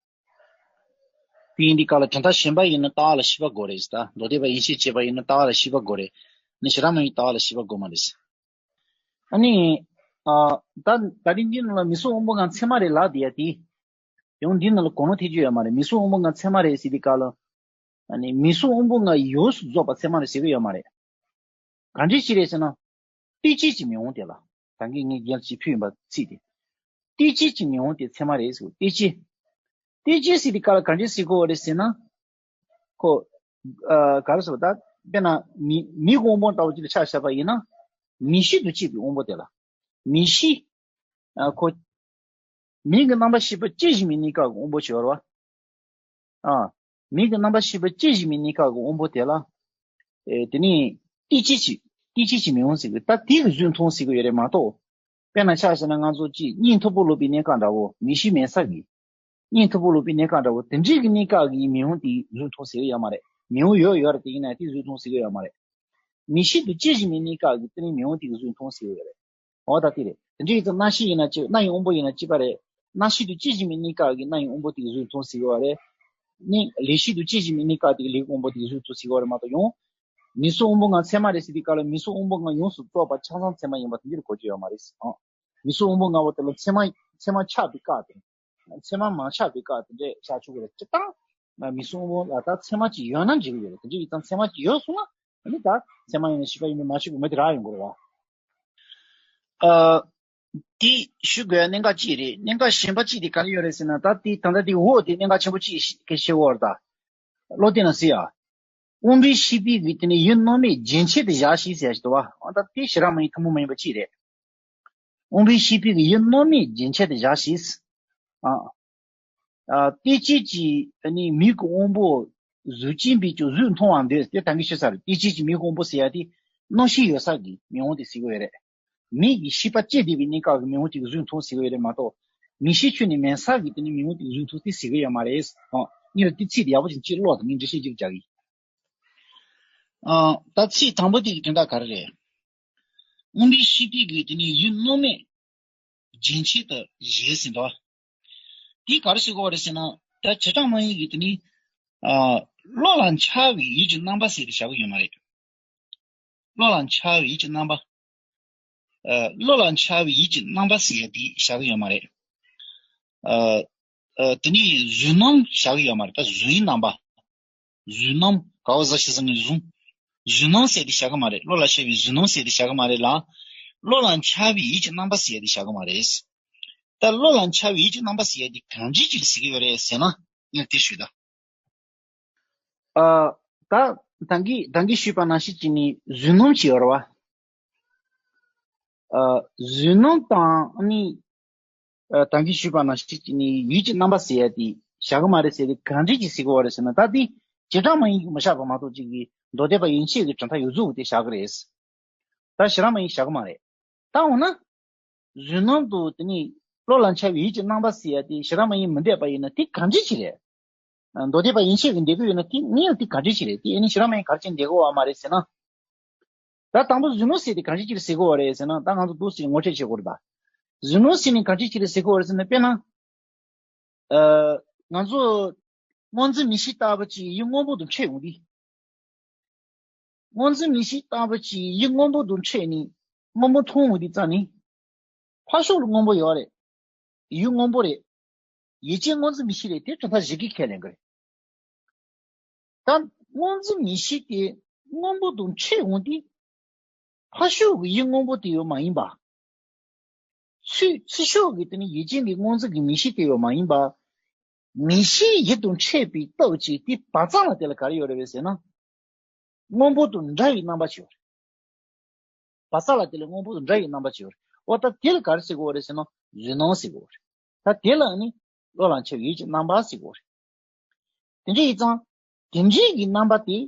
དེ་ཡིན་དུས་སྐབས་ལ་གྲུབ་མཐའ་གཞན་པ་ཡིན་ན་ལྟ་བ་ལ་ཤེས་པ་དགོས་རེད་ད། མདོ་སྡེ་པ་ཡིན་ཕྱིར་བྱས་པ་ཡིན་ན་ལྟ་བ་ལ་ཤེས་པ་དགོས་རེད། ནི་བྱེ་བྲག་སྨྲ་བའི་ལྟ་བ་ལ་ཤེས་པ་དགོས་མ་རེད། ཨ་ནི། ཨ་ད་ད་རིང་འདི་ནང་ལ་མི་གཟུགས་དབང་པོ་ལྔ་མཚན་མ་རེད་ལབ་བསྡད་ཡ་དེ། ཡང་འདི་ནང་ལ་གོ་ནོར་ཐེབས་ཀྱི་ཡོད་མ་རེད། མི་གཟུགས་དབང་པོ་ལྔ་མཚན་མ་རེད་ཟེར་དུས་སྐབས་ལ། ཨ་ནི་མི་གཟུགས་དབང་པོ་ལྔ་ཡོངས་སུ་རྫོགས་པ་མཚན་མ་རེད་ཟེར་གི་ཡོད་མ་རེད། ག་འདྲ་ཞིག་རེད་ཟེར་ན། དེ་ཅིའི་ཕྱིར་མི་འོང་དེ་ལ། ད་གིན་ངས་རྒན་ལགས་ཀྱིས་ཕུལ་ཡིན་པ་ཚིག་དེ། དེ་ཅིའི་ཕྱིར་མི་འོང་དེ་ཚད་མ་རེད་ཟེར། དེ་ཅི། དེ་ཅི་ཟེར་དེ་ག་ལ་ག་འདྲ་ཟེར་དགོས་རེད་ཟེར་ན། ཁོ། ཨ་ག་རེ་ཟེར་བ་ད། དཔེར་ན་མི་མི་གི་དབང་པོ་ལྟ་བུ་ཅིག་ལ་ཆ་བཞག་པ་ཡིན་ན། མིག་ཤེས་དང་བཅས་པའི་དབང་པོ་དེ་ལ། མིག་ཤེས། ཨ་ཁོ། མིག་གི་རྣམ་པར་ཤེས་པ་སྐྱེ་བཞིན་པའི་གནས་སྐབས་ཀྱི་དབང་པོ་ཅིག་ཡོད་རེད་བ། ཨ། མིག་གི་རྣམ་པར་ཤེས་པ་སྐྱེ་བཞིན་པའི་གནས་སྐབས་ཀྱི་དབང་པོ་དེ་ལ། ཨེ་དེ་ནི། དེ་ཅིའི་ཕྱིར། དེ་ཅིའི་ཕྱིར་མི་འོང་ཟེར་གི་ད་དེ་གི་གཟུགས་མཐོང་ཟེར་གི་ཡོད་རེད་མ་གཏོགས། དཔེར་ན་ཆ་བཞག་ན་ང་ཚོ་གཅིག་གཉིད་མཐུག་པོ་ལོག་པའི་གནས་སྐབས་འདྲ་བོ་མིག་ཤེས་མེད་ས་གི། གཉིད་མཐུག་པོ་ལོག་པའི་གནས་སྐབས་འདྲ་བོ་དེ་འདྲའི་གི་གནས་སྐབས་ཀྱི་མི་འོང་དེ་གཟུགས་མཐོང་ཟེར་གི་ཡོད་མ་རེད། མི་འོང་ཡོད་ཡོད་རེད་དེ་ཡིན་ན་དེ་གཟུགས་མཐོང་ཟེར་གི་ཡོད་མ་རེད། མིག་ཤེས་དང་བཅས་བཞིན་པའི་གནས་སྐབས་ཀྱི་དེ་ནི་མི་འོང་དེ་གི་གཟུགས་མཐོང་ཟེར་གི་ཡོད་རེད། འོ་ད་དེ་རེད། དེ་འདྲ་ཡིན་ཙང་རྣ་ཤེས་ཡིན་ན་གཅིག་རྣ་ཡི་དབང་པོ་ཡིན་ན་གཅིག་པ་རེད། རྣ་ཤེས་དང་བཅས་བཞིན་པའི་གནས་སྐབས་ཀྱི་རྣ་ཡི་དབང་པོ་དེ་གི་གཟུགས་མཐོང་ཟེར་གི་ཡོད་རེད། ནི་ལུས་ཤེས་དང་བཅས་བཞིན་པའི་གནས་སྐབས་དེ་གི་ལུས་ཀྱི་དབང་པོ་དེ་གི་གཟུགས་མཐོང་ཟེར་གི་ཡོད་རེད་མ་གཏོགས་ཡང་། མིག་གཟུགས་དབང་པོ་ལྔ་ཚད་མ་རེད་ཟེར་དུས་སྐབས་ལ་མིག་གཟུགས་དབང་པོ་ལྔ་ཡོངས་སུ་རྫོགས་པ་ཆ་ཚང་ཚད་མ་ཡིན་པ་དེ་འདྲ་གོ་རྒྱུ་ཡོད་མ་རེད། ཨང་། མིག་གཟུགས་དབང་པོ་ལྔ་པོ་དེ་ལ་ཚད་མ་ཚད་མ་ཆགས་པའི་སྐབས་དེ། ཚད་མ་མ་ཆགས་པའི་སྐབས་དེ་འདྲས་བཞག་ཆོག་གི་རེད། སྤྱིར་བཏང་། མིག་གཟུགས་དབང་པོ་ལ་ད་ཚད་མ་གཅིག་ཡོད་ན་འགྲིག་གི་ཡོད་རེད། དེ་འདྲ་ཡིན་ཙང་ཚད་མ་གཅིག་ཡོད་སོང་ན་ཨ་ནི་ད་ཚད་མ་ཡིན་ན་ཤེས་པ་ཡིན་པས་མ་ཤེས་པའི་མི་དེ་རག་ཡོང་གི་རེད་བ། ཨ། དེ་ཞུ་དགོས་གནད་འགག་གཅིག་རེད། གནད་འགག་གཞན་པ་གཅིག་དེ་ག་རེ་ཡོད་རེད་ཟེར་ན་ད་དེ་ད་ལྟ་དེ་འོ་དེ་གནད་འགག་ཆེན་པོ་གཅིག་ཤི་གི་ཤེས་འོར་ད། བློ་བསྟན་ན་ཟེར་ཡ། དབང་པོའི་ཤེས་པའི་གི་དེ་ནི་ཡུལ་སྣང་མེད་རྒྱན་ཆ་དེ་བཞག་ཤིག་ཟེར་ཡ་ཞིག་འདུག་བ། ཨ་ད་དེ་ཞེ་དྲག་མ་ཡིན་ཐུན་མོང་མ་ཡིན་པ་གཅིག་རེད། དབང་པོའི་ཤེས་པའི་གི་ཡུལ་སྣང་མེད་རྒྱན་ཆ་དེ་བཞག་ཤིག་ཨ། ཨ་དེ་ཅིའི་ཕྱིར་ནི་མིག་གི་དབང་པོ་གཟུགས་ཅན་པས་ཀྱང་གཟུགས་མཐོང་བར་འདོད་དེ་ད་གིན་ཞུས་ཚར་རེད། དེ་ཅིའི་ཕྱིར་མིག་གི་དབང་པོ་ཟེར་ཡ་དེ་རྣམ་ཤེས་ཡོད་ས་གི་མི་འོང་དེ་ཟེར་གི་ཡོད་རེད། མིག་གི་ཤེས་པ་སྐྱེས་བསྡད་པའི་གནས་སྐབས་ཀྱི་མིག་ཕུང་གཅིག་གིས་གཟུགས་མཐོང་ཟེར་གྱི་ཡོད་རེད་མ་གཏོགས། མིག་ཤེས་ཁྱོན་ནས་མེད་ས་གི་དེ་ནི་མིག་ཕུང་དེ་གཟུགས་མཐོང་ཟེར་ཟེར་གྱི་ཡོད་མ་རེད། ཨང་། ངས་ལ་དེ་ཚིག་དེ་ཡག་པོ་ཅིག་ཅིག་ཀློག་དང་། ངས་འགྲེལ་བཤད་ཅིག་རྒྱག་གི་ཡིན། ཨང་། ད་ཚིག་དང་པོ་དེ་གི་དོན་དག་ག་རེ་རེད། མངོན་པའི་ཤེས་པའི་གི་དེ་ནི་ཡུལ་སྣང་མེད་རྒྱུན་ཆད་དུ་བཞེད་ཟིན་ཏོ། དེ་ག་རེ་ཟེར་གྱི་ཡོད་རེད་ཟེར་ན། ད་བྱེ་བྲག་སྨྲ་བའི་གི་དེ་ནི། ཨ། བློ་ལ་འཆར་བའི་ཡུལ་གྱི་རྣམ་པ་ཟེར་ཏེ་བཞག་གི་ཡོད་མ་རེད། བློ་ལ་འཆར་བའི་ཡུལ་གྱི་རྣམ་པ། ཨ། བློ་ལ་འཆར་བའི་ཡུལ་གྱི་རྣམ་པ་ཟེར་ཡ་དེ་བཞག་གི་ཡོད་མ་རེད། ཨ། ཨ། དེ་ནི་གཟུགས་སྣང་བཞག་གི་ཡོད་མ་རེད། ད་གཟུགས་ཡུལ་རྣམ་པ། གཟུགས་སྣང་ག་བ་ཟ་ཞིག་ཟ་ནི་གཟུགས། གཟུགས་སྣང་ཟེར་ཏེ་བཞག་གི་མ་རེད། བློ་ལ་འཆར་བའི་གཟུགས་སྣང་ཟེར་ཏེ་བཞག་གི་མ་རེད་ལ། བློ་ལ་འཆར་བའི་ཡུལ་གྱི་རྣམ་པ་ཟེར་ཏེ་བཞག་གི་མ་རེད། ད་བློ་ལ་འཆར་བའི་ཡུལ་གྱི་རྣམ་པ་ཟེར་ཡ་དེ་གང་འདྲ་ཅིག་ཟེར་གྱི་ཡོད་རེད་ཟེར་ན། ངས་དེ་ཞུས་ད། ཨ། ད་ད་གིན་ད་གིན་ཞུས་པ་ནང་བཞིན་བྱས་ནས་གཟུགས་སྣང་ཅིག་ཡོད་རེད་བ། ཨ། གཟུགས་སྣང་དང་ཨ་ནི། ཨ། ད་གིན་ཞུས་པ་ནང་བཞིན་བྱས་ནས་ཡུལ་གྱི་རྣམ་པ་ཟེར་ཡ་དེ་བཞག་གི་མ་རེད་ཟེར་ཏེ་གང་འདྲ་ཅིག་ཟེར་གྱི་ཡོད་རེད་ཟེར་ན། ད་དེ་བྱེ་བྲག་སྨྲ་བའི་མི་བཞག་པ་མ་གཏོགས་ཅིག་གིས་མདོ་སྡེ་པ་ཡན་ཆད་ཀྱི་གྲུབ་མཐའ་ཡོངས་རྫོགས་དེ་བཞག་གི་རེད། ད་བྱེ་བྲག་སྨྲ་བའི་བཞག་གི་མ་རེད། ད་འོ་ན། གཟུགས་སྣང་དུ་དེ་ནི་བློ་ལ་འཆར་བའི་ཡུལ་གྱི་རྣམ་པ་ཟེར་ཡ་དེ་བྱེ་བྲག་སྨྲ་བའི་མི་འདོད་པ་ཡིན་ན་དེ་གང་འདྲ་ཅིག་རེད། མདོ་སྡེ་པ་ཡན་ཆད་ཀྱིས་འདོད་ཀྱི་ཡོད་ན་དེ་ངས་ཡང་དེ་གང་འདྲ་ཅིག་རེད། དེ་ཨ་ནི་བྱེ་བྲག་སྨྲ་བས་ག་རེ་བྱས་འདོད་ཀྱི་ཡོད་མ་རེད་ཟེར་ན། ད་དང་པོ་གཟུགས་སྣང་ཟེར་དེ་གང་འདྲ་ཅིག་ཟེར་གྱི་ཡོད་རེད་ཟེར་ན། ད་ང་ཚོ་འདུག་སེ་ངོ་སྤྲོད་བྱེད་དགོས་རེད་ད། གཟུགས་སྣང་ཟེར་ནས་གང་འདྲ་ཅིག་རེད་ཟེར་གྱི་ཡོད་རེད་ཟེར་ན། དཔེར་ན། ཨ། ང་ཚོ་སྔོ་འཛིན་མིག་ཤེས་ལྟ་བུ་ཅིག་ཡུལ་སྔོན་པོ་དང་འཕྲད་འོང་དུས། སྔོ་འཛིན་མིག་ཤེས་ལྟ་བུ་ཅིག་ཡུལ་སྔོན་པོ་དང་འཕྲད་ནས་སྔོན་པོ་མཐོང་འོང་དུས་ཙམ་ནས། ཕར་ཕྱོགས་ལ་སྔོན་པོ་ཡོད་རེད། ཡུལ་སྔོན་པོ་རེད། ཡུལ་ཅན་སྔོ་འཛིན་མིག་ཤེས་རེད། དེ་གྲུབ་མཐའ་བཞི་གིས་ཁས་ལེན་གྱི་རེད། ད་སྔོ་འཛིན་མིག་ཤེས་དེ་སྔོན་པོ་དང་འཕྲད་འོང་དུས། ཕར་ཕྱོགས་ཀྱི་ཡུལ་སྔོན་པོ་དེ་ཡོད་མ་ཡིན་པ། ཚུར་ཚུར་ཕྱོགས་ཀྱི་དེ་ནི་ཡུལ་ཅན་གྱི་སྔོ་འཛིན་གྱི་མིག་ཤེས་དེ་ཡོད་མ་ཡིན་པ། མིག་ཤེས་ཡུལ་དང་འཕྲད་པའི་སྟོབས་ཀྱིས་དེ་བ་ཙག་ལ་དེ་ལ་ག་རེ་ཡོད་རེད་པས་ཟེར་ན། སྔོན་པོ་དང་འདྲ་བའི་རྣམ་པ་ཅིག་ཡོད་རེད། བ་ཙག་ལ་དེ་ལ་སྔོན་པོ་དང་འདྲ་བའི་རྣམ་པ་ཅིག་ཡོད་རེད། འོ་ད་དེ་ལ་ག་རེ་ཟེར་གྱི་ཡོད་རེད་ཟེར་ན། གཟུགས་སྣང་ཟེར་གྱི་ཡོད་རེད། ད་དེ་ལ་ནི་བློ་ལ་འཆར་བའི་ཡུལ་གྱི་རྣམ་པ་ཟེར་གྱི་ཡོད་རེད། དེ་འདྲ་ཡིན་ཙང་། དེ་འདྲའི་གི་རྣམ་པ་དེ།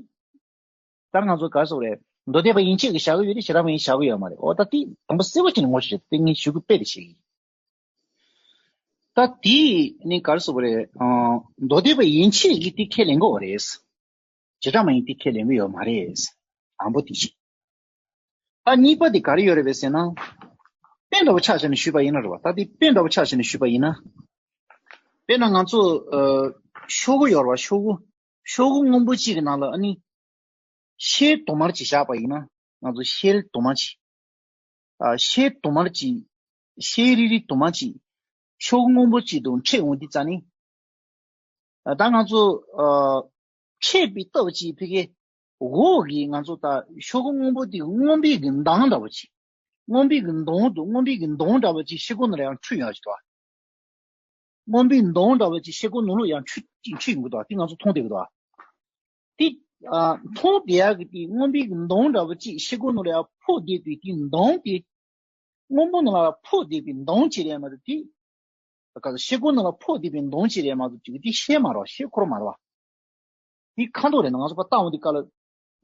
ད་ང་ཚོ་ག་རེ་ཟེར་དགོས་རེད། མདོ་སྡེ་པ་ཡན་ཆད་ཀྱིས་བཞག་གི་ཡོད་རེད། བྱེ་བྲག་སྨྲ་བས་བཞག་གི་ཡོད་མ་རེད། འོ་ད་དེ་དང་པོ་གསལ་པོ་བྱས་ནས་ངོ་ཤེས་བྱེད་དེ་ངས་ཞུ་གི་དཔེ་དེ་བྱེད་ཀྱི་ཡིན། ད་དེ་ནི་ག་རེ་ཟེར་དགོས་རེད། ཨ། མདོ་སྡེ་པ་ཡན་ཆད་ཀྱིས་དེ་ཁས་ལེན་གྱི་ཡོད་རེད། བྱེ་བྲག་སྨྲ་བས་དེ་ཁས་ལེན་གྱི་ཡོད་མ་རེད། དང་པོ་དེ་བྱས། ད་གཉིས་པ་དེ་ག་རེ་ཡོད་རེད་པས་ཟེར་ན། དཔེ་འདྲ་པོ་ཆ་བཞག་ནས་ཞུས་པ་ཡིན་ན་རེད་བ། ད་དེ་དཔེ་འདྲ་པོ་ཆ་བཞག་ནས་ཞུས་པ་ཡིན་ན། དཔེར་ན་ང་ཚོ། ཨ། ཤོག་གུ་ཡོད་རེད་བ། ཤོག་གུ། ཤོག་གུ་སྔོན་པོ་གཅིག་གི་ནང་ལ་ཨ་ནི། ཤེལ་དུ་མ་གཅིག་བཞག་པ་ཡིན་ན། ང་ཚོ་ཤེལ་དུ་མ་གཅིག་ཨ། ཤེལ་དུ་མ་གཅིག་ཤེལ་རིལ་རིལ་དུ་མ་གཅིག་ཤོག་གུ་སྔོན་པོ་གཅིག་དང་འཕྲད་འོང་དུས་ཙམ་ནས། ཨ། ད་ང་ཚོ། ཨ། འཕྲད་པའི་སྟོབས་ཀྱིས་ཕ་གི། འོག་གི་ང་ཚོ་ད་ཤོག་གུ་སྔོན་པོ་དེ་སྔོན་པོའི་གི་མདངས་འདྲ་པོ་ཅིག་སྔོན་པོའི་གི་མདངས་དང་། སྔོན་པོའི་གི་མདངས་འདྲ་པོ་ཅིག་ཤེལ་སྒོ་ནང་ལ་ཡང་འཕྲོད་ཡོང་ཡ་ཅིག་འདུག་ཨ། སྔོན་པོའི་མདངས་འདྲ་པོ་ཅིག་ཤེལ་སྒོ་ནང་ལོགས་ཡང་འཕྲོད་ཅིག་འཕྲོད་ཡོང་གི་འདུག་ཨ། དེ་ང་ཚོ་མཐོང་བསྡད་ཀྱི་འདུག་ཨ། དེ། ཨ། མཐོང་བསྡད་ཡག་གི་དེ་སྔོན་པོའི་གི་མདངས་འདྲ་པོ་ཅིག་ཤེལ་སྒོ་ནང་ལོགས་ཡང་ཕོག་བསྡད་དུས། དེ་མདངས་དེ། སྔོན་པོ་ནང་ལ་ཕོག་བསྡད་པའི་མདངས་ཅིག་རེད་མ་གཏོགས་དེ། ག་ཚོད་ཤེལ་སྒོ་ནང་ལ་ཕོག་བསྡད་པའི་མདངས་ཅིག་རེད་མ་གཏོགས་ཅིག་དེ་ཤེལ་མ་རེད་བ། ཤེལ་འཁོར་མ་རེད་བ། དེ་ཁ་མདོག་རེད་ན། ང་ཚོ་ཕར་ལྟ་འོང་དུས་སྐབས་ལ་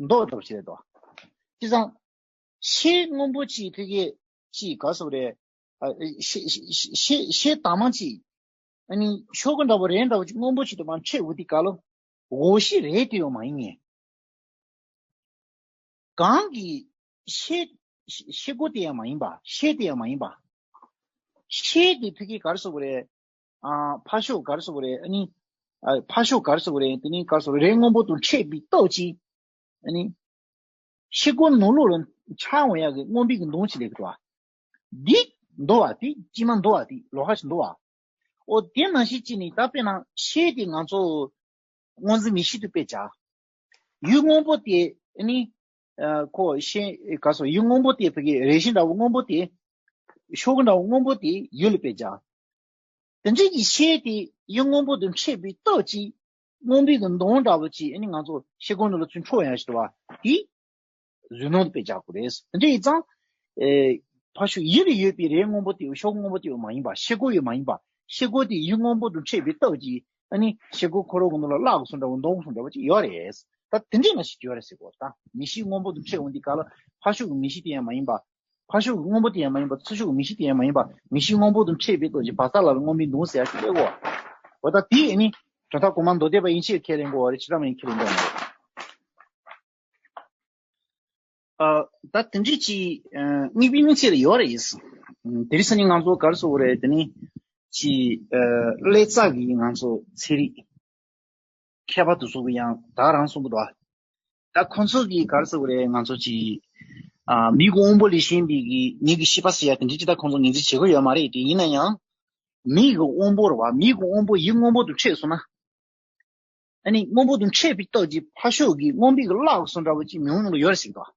མདོག་འདྲ་པོ་ཅིག་རེད་དོ། བྱས་ཙང་། ཤེལ་སྔོན་པོ་ཅིག་ཕ་གི་ཅིག་ག་ཟེར་དགོས་རེད། ཨ། ཤེལ་ཤེལ་ཤེལ་ཤེལ་ཤེལ་དྭངས་མ་ཅིག་ཨ་ནི་ཤོག་གུ་འདྲ་པོ་རེ་འདྲ་པོ་ཅིག་སྔོན་པོ་ཅིག་དུ་མ་འཕྲད་འོང་དུས་སྐབས་ལ། འོག་ཤེལ་རེད་དེ་ཡང་མ་ཡིན་ངེས། གང་གི་ཤེལ་ཤེལ་སྒོ་དེ་ཡང་མ་ཡིན་པ། ཤེལ་དེ་ཡང་མ་ཡིན་པ། ཤེལ་དེ་ཕ་གི་ག་རེ་ཟེར་དགོས་རེད། ཨ། ཕར་ཕྱོགས་ག་རེ་ཟེར་དགོས་རེད། ཨ་ནི། ཨ། ཕར་ཕྱོགས་ག་རེ་ཟེར་དགོས་རེད། དེ་ནི་ག་རེ་ཟེར་དགོས་རེད། རི་སྔོན་པོ་དང་འཕྲད་པའི་སྟོབས་ཀྱིས། ཨ་ནི། ཤེལ་སྒོ་ནང་ལོགས་ལ་འཆར་འོང་ཡག་གི་སྔོན་པོའི་གི་མདངས་ཅིག་སླེབས་ཀྱི་འདུག་བ། འདི་འདུག་བ། དེ་གཅིག་མ་འདུག་བ། དེ་ལོགས་ཀ་ཅིག་འདུག་བ། འོ་དེ་ནང་བཞིན་བྱས་ནས་ད་དཔེར་ན་ཤེལ་དེ་ང་ཚོ་སྔོ་འཛིན་མིག་ཤེས་དེ་དཔེ་བྱ། ཡུལ་སྔོན་པོ་དེ་ནི། ཨ། ཁོ་ཤེལ་ག་ཟེར། ཡུལ་སྔོན་པོ་དེ་ཕ་གི་རས་ཆེན་འདྲ་བོ་སྔོན་པོ་དེ། ཤོག་གུ་འདྲ་བོ་སྔོན་པོ་དེ་ཡུལ་ལ་དཔེ་བྱ། དེ་འདྲའི་གི་ཤེལ་དེ་ཡུལ་སྔོན་པོ་དང་འཕྲད་པའི་སྟོབས་ཀྱིས་སྔོན་པོའི་གི་མདངས་འདྲ་བོ་ཅིག་ཨ་ནི་ང་ཚོ་ཤེལ་སྒོ་ནང་ལ་ཚུར་འཕྲོ་ཡོང་ཡ་ཞིག་འདུག་བ། དེ་གཟུགས་སྣང་དུ་དཔེ་བཞག་དགོས་རེད། དེ་འདྲ་ཡིན་ཙང་། ཨེ། ཕར་ཕྱོགས་ཡུལ་ལ་ཡོད་པའི་རས་སྔོན་པོ་དེ་ཤོག་སྔོན་པོ་དེ་མ་ཡིན་པ། ཤེལ་སྒོ་ཡང་མ་ཡིན་པ། ཤེལ་སྒོ་དེ་ཡུལ་སྔོན་པོ་དང་འཕྲད་པའི་སྟོབས་ཀྱིས་ཨ་ནི་ཤེལ་སྒོ་ཁོ་རང་གི་ནང་ལ་བརླག་དགོས་བཟོ་འདྲ་བོ་འདོང་དགོས་བཟོ་འདྲ་བོ་ཅིག་ཡོད་རེད། ད་དེ་འདྲས་མ་ཞིག་ཡོད་རེད་ཟེར་གོ། ད་མིག་ཤེས་སྔོན་པོ་དང་འཕྲད་འོང་དུས་སྐབས་ལ་ཕར་ཕྱོགས་ཀྱི་མིག་ཤེས་དེ་ཡང་མ་ཡིན་པ། ཕར་ཕྱོགས་ཀྱི་སྔོན་པོ་དེ་ཡང་མ་ཡིན་པ་ཚུར་ཕྱོགས་ཀྱི་མིག་ཤེས་དེ་ཡང་མ་ཡིན་པ་མིག་ཤེས་སྔོན་པོ་དང་འཕྲད་པའི་སྟོབས་ཀྱིས་བག་ཚ་ལ་ལ་སྔོན་པོའི་གདུང་ཟེར་ཡ་ཞིག་སླེབས་དགོས་པ། འོ་ད་དེ་ཨ་ནི་དོན་དག་གོང་མ་མདོ་སྡེ་པ་ཡན་ཆད་ཁས་ལེན་དགོས་པ་རེད། བྱེ་བྲག་སྨྲ་བའི་ཁས་ལེན་དགོས་པ་རེད། ཨ། ད་དེ་འདྲ་ཅིག་ཨ། དངོས་པོའི་གནས་ཚད་ལ་ཡོད་རེད། ཨ། དེ་རིང་སང་ཉིན་ང་ཚོ་ག་རེ་ཟེར་དགོས་རེད། དེ་ནི་ཅིག་ཨ། ཀླད་རྩ་གི་ང་ཚོ་ཚན་རིག་མཁས་པ་དེ་ཚོ་གིས་ཡང་ད་རང་གསུངས་པ་འདུག་ད་ཁོང་ཚོ་གིས་ག་རེ་ཟེར་དགོས་རེད། ང་ཚོ་ཅིག་ཨ། མིག་གི་དབང་པོ་ལས་གཞན་པའི་གི་མིག་གི་ཤེས་པ་ཟེར་ཡ་དེ་འདྲ་ཅིག་ད་ཁོང་ཚོ་ངོས་འཛིན་བྱེད་ཀྱི་ཡོད་མ་རེད། དེ་ཡིན་ན་ཡང་མིག་གི་དབང་པོ་རེད་བ། མིག་གི་དབང་པོ་ཡིད་སྔོན་པོ་དང་འཕྲད་སོང་ན། ཨ་ནི་སྔོན་པོ་དང་འཕྲད་པའི་སྟོབས་ཀྱིས་ཕར་ཕྱོགས་ཀྱི་སྔོན་པོའི་གི་ལྷ་གི་གཟུགས་འདྲ་བོ་ཅིག་མིག་ནང་ལ་ཡོད་རེད་ཟེར་གི་འདུག་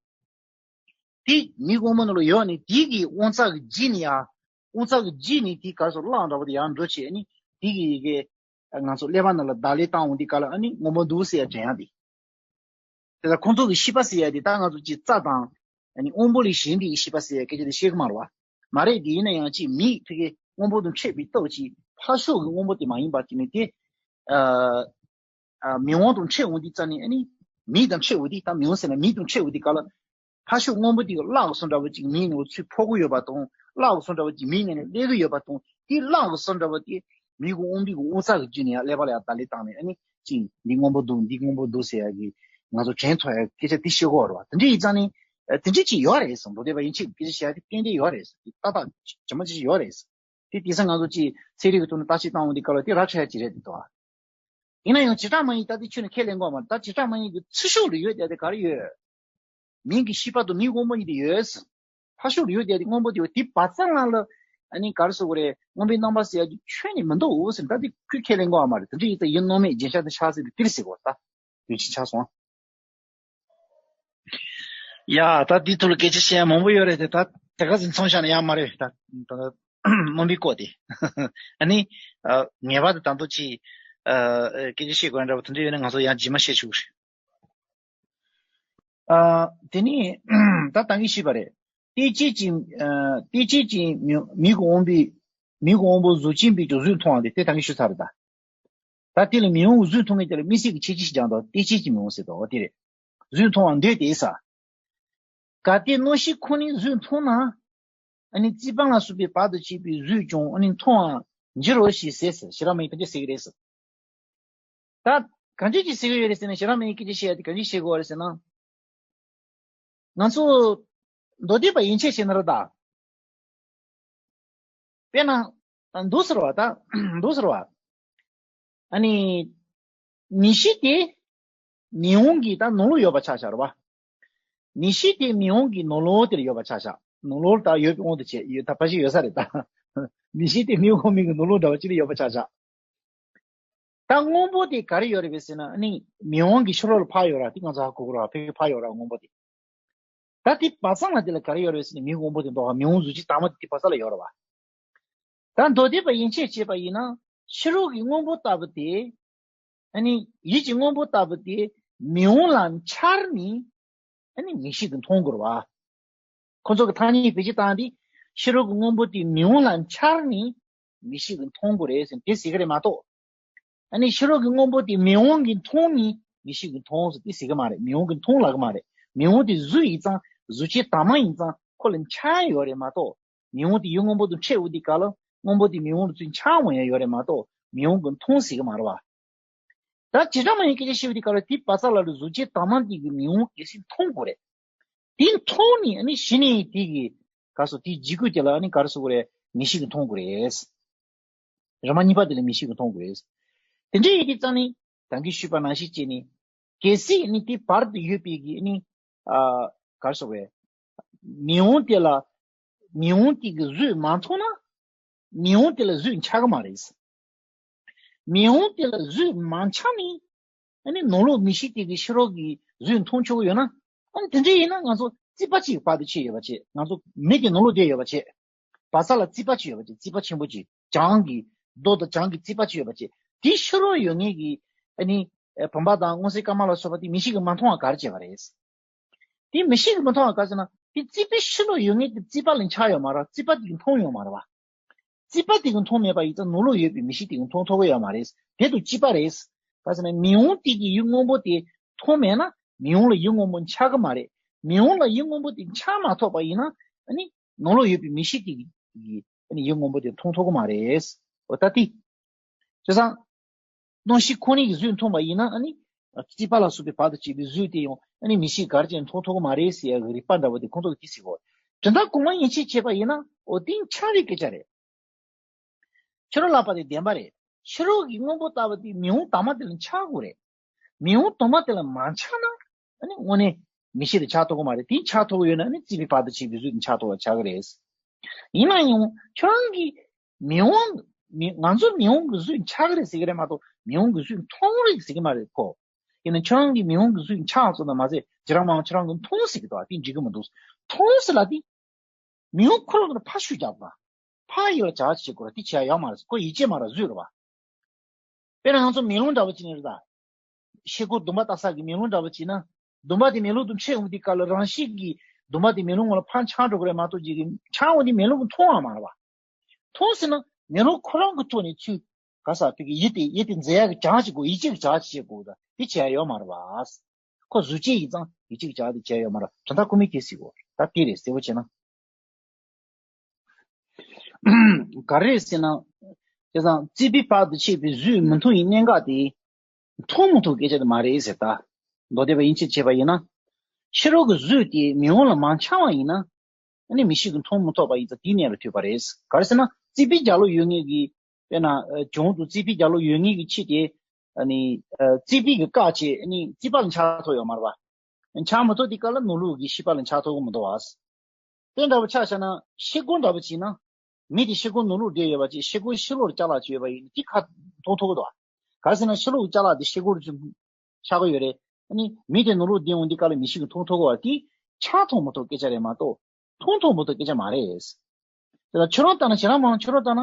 དེ་མིག་སྔོན་པོ་ནང་ལ་ཡོད་ནས་དེ་གི་དབང་རྩ་གི་རྗེས་ནས་ཡ། དབང་རྩ་གི་རྗེས་ནས་དེ་ག་རེ་ཟེར་ལྷ་འདྲ་བོ་དེ་ཡར་འགྲོ་བྱས། ཨ་ནི་དེ་གི་ཡི་གེ་ང་ཚོ་ཀླད་པ་ནང་ལ་བརྡ་ལན་བཏང་འོང་དུས་སྐབས་ལ་ཨ་ནི་སྔོན་པོ་འདུག་ཟེར་ཡ་དྲན་ཡ་དེ། དེ་ལ་ཁོང་ཚོ་གི་ཤེས་པ་ཟེར་ཡ་དེ་ད་ང་ཚོ་ཅིག་རྩ་དང་ཨ་ནི་དབང་པོ་ལས་གཞན་པའི་གི་ཤེས་པ་ཟེར་ཡ་སྐད་ཆ་དེ་བཤད་གི་མ་རེད་བ། མ་རེད། དེ་ཡིན་ན་ཡང་ཅིག་མིག་ཕ་གི་སྔོན་པོ་དང་འཕྲད་པའི་སྟོབས་ཀྱིས་ཕར་ཕྱོགས་ཀྱི་སྔོན་པོ་དེ་མ་ཡིན་པ་དེ་ནི་དེ། ཨ། ཨ། མིག་དབང་དང་འཕྲད་འོང་དུས་ཙ་ནས་ཨ་ནི་མིག་དང་འཕྲད་འོང་དུས། ད་མིག་དབང་ཟེར་ན་མིག་དང་འཕྲད་འོང་དུས་སྐབས་ལ་ཕར་ཕྱོགས་སྔོན་པོ་དེ་གི་ལྷ་གི་གཟུགས་འདྲ་བོ་ཅིག་མིག་ནང་ལ་ཚུར་ཕོག་གི་ཡོད་པ་དང་། ལྷ་གི་གཟུགས་འདྲ་བོ་ཅིག་མིག་ནང་ལ་སླེབས་ཀྱི་ཡོད་པ་དང་། དེ་ལྷ་གི་གཟུགས་འདྲ་བོ་དེ་མིག་གི་དབང་པོའི་གི་དབང་རྩ་གི་བརྒྱུད་ནས་ཡང་ཀླད་པ་ལ་ཡང་བརྡ་ལན་བཏང་ནས་ཨ་ནི་ཅིག་འདི་སྔོན་པོ་འདུག་འདི་སྔོན་པོ་འདུག་ཟེར་ཡ་གི་ང་ཚོ་དྲན་ཐུབ་ཡ་སྐད་ཆ་དེ་བཤད་ཀྱི་ཡོད་རེད་བ། དེ་འདྲ་ཡིན་ཙང་ནི་ཨ། དེ་འདྲ་ཅིག་ཡོད་རེད་ཟེར། མདོ་སྡེ་པ་ཡན་ཆད་ཀྱི་སྐད་ཆ་བཤད་ཡ་དེ་ཏན་ཏན་ཡོད་རེད་ཟེར། དེ་ཏག་ཏག་ཇི་མ་ཇི་བཞིན་ཡོད་རེད་ཟེར། དེ་དེང་སང་ང་ཚོ་ཅིག་ཚན་རིག་གི་ཐོག་ནས་བརྟག་དཔྱད་བཏང་འོང་དུས་སྐབས་ལ་དེ་ར་འཕྲོད་ཡ་ཅིག་རེད་འདུག་བ། ཡིན་ན་ཡང་བྱེ་བྲག་སྨྲ་བ་ཡིས་ད་དེ་ཁྱོན་ནས་ཁས་ལེན་གྱི་ཡོད་མ་རེད། ད་བྱེ་བྲག་སྨྲ་བ་ཡིས་ཀྱི་ཚུར་ཕྱོགས་ལ་ཡོད་བསྡད་དེ་ག་རེ་ཡོད། མིག་གི་ཤེས་པ་དང་མིག་སྔོན་པོ་གཉིས་དེ་ཡོད། ཕར་ཕྱོགས་ལ་ཡོད་བསྡད་དེ་སྔོན་པོ་དེ་ཡོད། དེ་བག་ཚ་ལ་ལ་ཨ་ནི་ག་རེ་ཟེར་དགོས་རེད། སྔོན་པོའི་རྣམ་པ་ཟེར་ཡ་དེ་ཁྱོན་ནས་མི་འདུག་ཟེར། ད་དེ་ཁོས་ཁས་ལེན་གྱི་ཡོད་མ་རེད། དེ་འདྲ་ཡིན་ཙང་ཡིན་ནོ་མེད་རྒྱན་ཆ་དེ་ཆགས་ཟེར་དེ་དེར་ཟེར་གོ། ད་དུས་ཆེན་ཆགས་སོང་། ཡ། ད་འདི་ཐོག་ལ་སྐད་ཆ་བཤད་ཡ་མང་པོ་ཡོད་རེད་དེ། ད་དེ་ག་ཚོད་མཚམས་བཞག་ན་ཡག་མ་རེད། ད་ད་ད་སྨོན་པའི་སྐོར་དེ། ཨ་ནི་ཨ། ངེས་པར་དུ་ད་དུང་ཅིག་ཨ། སྐད་ཆ་བཤད་དགོས་ཡ་འདྲ་བོ་དེ་འདྲ་ཡོད་ན་ང་ཚོ་ཡང་རྗེས་མ་བཤད་ཆོག་གི་རེད། ཨ། དེ་ནི་ད་ད་གིན་ཞུས་པ་རེད། ལྟས་བཅས་ཀྱི་ཨ། ལྟས་བཅས་ཀྱི་མིག་མིག་གི་དབང་པོས། མིག་གི་དབང་པོ་གཟུགས་ཅན་པས་ཀྱང་གཟུགས་མཐོང་བ་དེ་དེ་ད་གིན་ཞུས་ཚར་རེད་ད། ད་དེ་ལ་མིག་དབང་གིས་གཟུགས་མཐོང་མཁན་དེ་ལ་དམིགས་བསལ་གྱི་ཁྱད་ཆོས་ཤིག་སྦྱངས་འདུག་ལྟས་བཅས་ཀྱི་མིག་དབང་ཟེར་དོ་དེ་རེད། གཟུགས་མཐོང་བར་འདོད་དེ་ས། གལ་ཏེ་རྣམ་ཤེས་ཁོ་ནས་གཟུགས་མཐོང་ན། ཨ་ནི་རྩིས་སྤང་ལ་སོགས་པའི་བར་དུ་གཅོད་པའི་གཟུགས་ཀྱང་ཨ་ནི་མཐོང་བར་འགྱུར་རོ་ཞེས་ཟེར་ཟེར། བྱེ་བྲག་སྨྲ་བས་དེ་འདྲ་ཟེར་གྱི་རེད་ཟེར། ད་གང་འདྲ་ཅིག་ཟེར་གྱི་ཡོད་རེད་ཟེར་ན། བྱེ་བྲག་སྨྲ་བས་སྐད་ཆ་བཤད་ཡ་དེ་གང་འདྲ་ཟེར་གྱི་ཡོད་རེད་ཟེར་ན། ང་ཚོ་མདོ་སྡེ་པ་ཡན་ཆད་བྱས་ན་ར་ད། དཔེར་ན། འདུག་ཟེར་བ་ད། འདུག་ཟེར་བ། ཨ་ནི། མིག་ཤེས་དེ། མིག་དབང་གི་ད་ནང་ལོགས་ཡོད་པ་ཆ་བཞག་རེད་བ། མིག་ཤེས་དེ་མིག་དབང་གི་ནང་ལོགས་དེར་ཡོད་པ་ཆ་བཞག་ནང་ལོགས་ད་ཡོད་པའི་དབང་དུ་བྱས་ཡོད། ད་ཕལ་ཆེར་ཡོད་ས་རེད་ད། མིག་ཤེས་དེ་མིག་དབང་མིག་གི་ནང་ལོགས་འདྲ་བ་ཅིག་ལ་ཡོད་པ་ཆ་བཞག་ད་སྔོན་པོ་དེ་ག་རེ་ཡོད་རེད་པས་ཟེར་ན། ཨ་ནི་མིག་དབང་གི་ཕྱི་ལོགས་ལ་ཕར་ཡོད་ར། དེ་ང་ཚོ་ཧ་གོ་གི་རེད་བ། ཕ་གི་ཕར་ཡོད་ར་སྔོན་པོ་དེ། ད་དེ་བག་ཚ་ལ་དེ་ལ་ག་རེ་ཡོད་རེད་ཟེར་ན། མིག་དབང་པོ་དེ་འདུག་ག་མིག་དབང་གཟུགས་ཅན་དྭངས་མ་དེ་དེ་བག་ཚ་ལ་ཡོད་རེད་བ། ད་མདོ་སྡེ་པ་ཡན་ཆད་བྱས་པ་ཡིན་ན། ཕྱི་རོལ་གྱི་སྔོན་པོ་ལྟ་བུ་དེ། ཨ་ནི་ཡིད་ཀྱི་སྔོན་པོ་ལྟ་བུ་དེ་མིག་དབང་ལ་འཆར་ནས། ཨ་ནི་མིག་ཤེས་ཀྱིས་མཐོང་དགོས་རེད་བ། ཁོ་ཚོ་གི་ཐ་སྙད་བེད་སྤྱོད་བཏང་དུས། ཕྱི་རོལ་གྱི་སྔོན་པོ་དེ་མིག་དབང་ལ་འཆར་ནས་མིག་ཤེས་ཀྱིས་མཐོང་དགོས་རེད་ཟེར་དེ་ཟེར་གྱི་རེད་མ་གཏོགས། ཨ་ནི་ཕྱི་རོལ་གྱི་སྔོན་པོ་དེ་མིག་དབང་གིས་མཐོང་ནས་མིག་ཤེས་ཀྱིས་མཐོང་ཟེར་དེ་ཟེར་གྱི་མ་རེད། མིག་དབང་གིས་མཐོང་ལབ་ཀྱི་མ་རེད། མིག་དབང་དེ་གཟུགས་ཡིན་ཙང་། གཟུགས་ཅན་དྭངས་མ་ཡིན་ཙང་ཁོ་ལ་འཆར་ཡོད་རེད་མ་གཏོགས། མིག་དབང་དེ་ཡིད་སྔོན་པོ་དང་འཕྲད་འོང་དུས་སྐབས་ལ་སྔོན་པོ་དེ་མིག་དབང་ལ་ཚུར་འཆར་འོང་ཡ་ཡོད་རེད་མ་གཏོགས། མིག་དབང་གིས་མཐོང་ཟེར་གྱི་མ་རེད་བ། ད་བྱེ་བྲག་སྨྲ་བའི་སྐད་ཆ་བཤད་པའི་དུས་སྐབས་ལ་དེ་བག་ཚ་ལ་ལ་གཟུགས་ཅན་དྭངས་མ་དེ་གི་མིག་དབང་གལ་སྲིད་མཐོང་དགོས་རེད། དེ་མཐོང་ནས་ཨ་ནི་གཞི་ནས་དེ་གི་ག་སོ་དེའི་འཇིགས་སྐུལ་དེ་ལ་ཨ་ནི་ག་རེ་ཟེར་དགོས་རེད། མིག་ཤེས་ཀྱིས་མཐོང་དགོས་རེད། རིམ་པ་གཉིས་པ་དེ་ལ་མིག་ཤེས་ཀྱིས་མཐོང་དགོས་རེད། དེ་འདྲ་ཡིན་དུས་ཙང་ནི་ད་གིན་ཞུས་པ་ནང་བཞིན་བྱས་ནས། གལ་སྲིད་ནི་དེ་བར་དུ་ཡོད་པའི་གི་ཨ་ནི་ཨ་ག་རེ་ཟེར་དགོས་རེད། མིག་དབང་དེ་ལ་མིག་དབང་དེ་གི་གཟུགས་མ་མཐོང་ན། མིག་དབང་དེ་ལ་གཟུགས་འཆར་གི་མ་རེད། མིག་དབང་དེ་ལ་གཟུགས་མ་འཆར་ནས། ཨ་ནི་ནང་ལོགས་མིག་ཤེས་དེ་གིས་ཕྱི་རོལ་གྱི་གཟུགས་མཐོང་ཆོག་གི་ཡོད་ན། ཨ་ནི་དེ་འདྲ་ཡིན་ན་ང་ཚོ་རྩིས་པ་གཅིག་བར་དུ་ཕྱིན་ཡོད་པ་བྱས། ང་ཚོ་མིག་གི་ནང་ལོགས་བསྡད་ཡོད་པ་བྱས། བག་ཚ་ལ་རྩིས་པ་གཅིག་ཡོད་པ་བྱས། རྩིས་པ་ཆེན་པོ་གཅིག་བྱང་གི་རྡོ་དང་བྱང་གི་རྩིས་པ་གཅིག་ཡོད་པ་བྱས། དེའི་ཕྱི་རོལ་ཡོད་མཁན་གྱི་ཨ་ནི་བུམ་པ་དང་སྔོ་སེར་དཀར་དམར་ལ་སོགས་པ་དེ་མིག་ཤེས་ཀྱིས་མ་མཐོང་བ་ག་རེ་བྱས་པ་རེད། དེ་མིག་ཤེས་ཀྱིས་མི་མཐོང་བ་ག་ཟེར་ན། དེ་རྩིས་པའི་ཕྱི་ལོགས་ཡོད་མཁན་དེ་རྩིས་པ་ལ་འཆར་ཡོད་མ་རེད། རྩིས་པ་དེ་གིས་མཐོང་ཡོད་མ་རེད་བ། རྩིས་པ་དེ་གིས་མཐོང་མེད་པ་ཡིན་ཙང་ནང་ལོགས་ཡོད་པའི་མིག་ཤེས་དེ་གིས་མཐོང་ཐུབ་ཀྱི་ཡོད་མ་རེད། དེ་དང་གཅིག་པ་རེད། ག་ཟེར་ན་མིག་དབང་དེ་གིས་ཡིད་སྔོན་པོ་དེ་མཐོང་མེད་ན་མིག་དབང་ལ་ཡིད་སྔོན་པོ་འཆར་གྱི་མ་རེད། མིག་དབང་ལ་ཡིད་སྔོན་པོ་དེ་འཆར་མ་ཐུབ་པ་ཡིན་ན། ཨ་ནི་ ནང་ལོགས་ཡོད་པའི་མིག་ཤེས་དེ་གིས་ཨ་ནི་ཡིད་སྔོན་པོ་དེ་མཐོང་ཐུབ་ཀྱི་མ་རེད། འོ་ད་དེ། བྱས་ཙང་། གནམ་གཤིས་ཁོ་ནའི་གཟུགས་མཐོང་བ་ཡིན་ན་ཨ་ནི། རྩིས་པ་ལ་སོགས་པའི་བར་དུ་གཅིག་པའི་གཟུགས་དེ་ཡང་ཨ་ནི་མིག་ཤེས་ག་རེ་བྱས་ནས་མཐོང་ཐུབ་ཀྱི་མ་རེད་ཟེར་ཡག་གི་རིགས་པ་འདྲ་བོ་དེ་ཁོང་ཚོ་གིས་དེ་ཟེར་གོ། དོན་དག་གོང་མ་ཡན་ཆད་བྱས་པ་ཡིན་ན་འོ་དེ་ཆགས་པའི་སྐད་ཆ་རེད། ཁྱོད་རང་ལབ་པ་དེ་བདེན་པ་རེད། ཕྱི་རོལ་གྱི་སྔོན་པོ་ལྟ་བུ་དེ་མིག་དབང་དྭངས་མ་དེ་ལ་འཆར་དགོས་རེད། མིག་དབང་དྭངས་མ་དེ་ལ་མ་འཆར་ན་ཨ་ནི་དངོས་གནས་མིག་ཤེས་དེ་འཆར་ཐུབ་ཀྱི་མ་རེད། དེ་འཆར་ཐུབ་ཀྱི་ཡོད་ན་ཨ་ནི་རྩིས་པའི་བར་དུ་གཅིག་པའི་གཟུགས་དེ་འཆར་ཐུབ་པ་ཆགས་ཀྱི་རེད། ཡིན་ན་ཡང་ཁྱོད་རང་གིས་མིག་དབང་མི་ང་ཚོ་མིག་དབང་གི་གཟུགས་འཆར་གྱི་རེད་ཟེར་གྱི་རེད་མ་གཏོགས་མིག་དབང་གི་གཟུགས་མཐོང་རེད་ཟེར་གྱི་མ་རེད་ཁོ། ཡིན་ན་ཁྱོད་རང་གིས་མིག་དབང་གི་གཟུགས་འཆར་སོང་ན་མ་ཟད་ཇེ་རང་མང་ཁྱོད་རང་གིས་མཐོང་ཟེར་གྱི་འདུག་དེ་འགྲིག་གི་མི་འདུག་མཐོང་ཟེར་ལ་དེ། མིག་དབང་ཁོ་རང་གི་ཕར་ཤུགས་རྒྱག་པ། ཕར་ཡིད་ལ་བྱ་བྱེད་དགོས་ར་དེ་བྱེད་ཡ་ཡོད་མ་རེད། ཁོ་ཡིད་ཆེས་མ་ར་བཟོས་ར་བ། དཔེར་ན་ང་ཚོ་མེ་ལོང་འདྲ་བོ་ཅིག་ནི་རེད་ད། ཤེལ་སྒོ་ལྡུམ་པ་བཏགས་ས་གི་མེ་ལོང་འདྲ་བོ་ཅིག་ན། ལྡུམ་པ་དེ་མེ་ལོང་དུ་འཕྱད་འོང་དུས་སྐབས་ལ་རང་བཞིན་གྱིས་ལྡུམ་པ་དེ་མེ་ལོང་ངོ་ལ་ཕར་འཆར་འགྲོ་གི་རེད་མ་གཏོགས་ཅིག་གི་འཆར་འོང་དུས་མེ་ལོང་གི་མཐོང་བ་མ་རེད་བ། མཐོང་ཟེར་ན་མེ་ལོང་ཁོ་རང་གི་ཐོག་ནས་ཚུར་ག་ས་དེ་གི་ཡིད་དེ་ཡིད་དེ་མཛེས་ཡག་གི་བྱ་བྱེད་དགོས་ཡིད་ཆེས་ཀྱི་བྱ་བྱེད་དགོས་ད་དེ་བྱེད་ཡ་ཡོད་མ་རེད་བ། ཁོ་གཟུགས་ཅན་ཡིན་ཙང་ཡིད་ཆེས་ཀྱི་བྱ་དེ་བྱེད་ཡ་ཡོད་མ་རེད། དོན་དག་ཁོ་མི་དེ་ཟེར་གོ་ད་དེ་རེད་ཟེར་བ་བྱས་ན། ག་རེ་ཟེར་ན། བྱས་ཙང་རྩིས་པའི་བར་དུ་ཆད་པའི་གཟུགས་མི་མཐོང་བའི་གནད་འགག་དེ། མཐོང་མི་ཐུབ་སྐད་ཆ་དེ་མ་རེད་ཟེར་ད། མདོ་སྡེ་པ་ཡན་ཆད་བྱས་པ་ཡིན་ན། ཕྱི་རོལ་གྱི་གཟུགས་དེ་མིག་དབང་ལ་མ་འཆར་བ་ཡིན་ན། ཨ་ནི་མིག་ཤེས་ཀྱིས་མཐོང་མི་ཐུབ་པ་ཡིན་ཙང་དེའི་གནས་ལ་ཐུག་པ་རེད། ག་རེ་ཟེར་ན་རྩིས་པའི་རྒྱ་ལོག་ཡོད་ངེས་ཀྱི། དཔེར་ན་གྱོང་དུ་རྩིས་པའི་རྒྱ་ལོག་ཡོད་ངེས་ཀྱི་ཕྱིར་དེ། ཨ་ནི། རྩིས་པའི་གི་བཀག་བྱས་ཨ་ནི་རྩིས་པ་ལ་འཆར་ཐུབ་ཡོད་མ་རེད་པ། འཆར་མི་ཐུབ་དེ་ག་ལ་ནོར་ལུག་གི་ཤེས་པ་ལ་འཆར་ཐུབ་ཀྱི་མི་འདུག་བ། དེ་འདྲ་བོ་ཆ་བཞག་ན་ཤེལ་སྒོ་འདྲ་བོ་ཅིག་ན། མི་དེ་ཤེལ་སྒོ་ནང་ལོགས་བསྡད་ཡོད་པ་ཅིག་ཤེལ་སྒོའི་ཕྱི་ལོགས་ལ་ཅ་ལག་ཅིག་ཡོད་པ་ཡིན་ན་དེ་ཁ་མཐོང་ཐུབ་ཀྱི་འདུག་བ། ག་རེ་ཟེར་ན་ཕྱི་ལོགས་ཀྱི་ཅ་ལག་དེ་ཤེལ་སྒོ་རུ་ཅིག་ཆགས་ཀྱི་ཡོད་རེད། ཨ་ནི་མི་དེ་ནང་ལོགས་བསྡད་འོང་དུས་སྐབས་ལ་མིག་ཤེས་ཀྱིས་མཐོང་ཐུབ་ཀྱི་བ་དེ་འཆར་མཐོང་མི་ཐུབ་སྐད་ཆ་རེད་མ་གཏོགས། མཐོང་མཐོང་མི་ཐུབ་སྐད་ཆ་མ་རེད། དེ་ལ་ཁྱོད་རང་ལྟ་ན་ཁྱེད་རང་མང་ཁྱོད་རང་ལྟ་ན།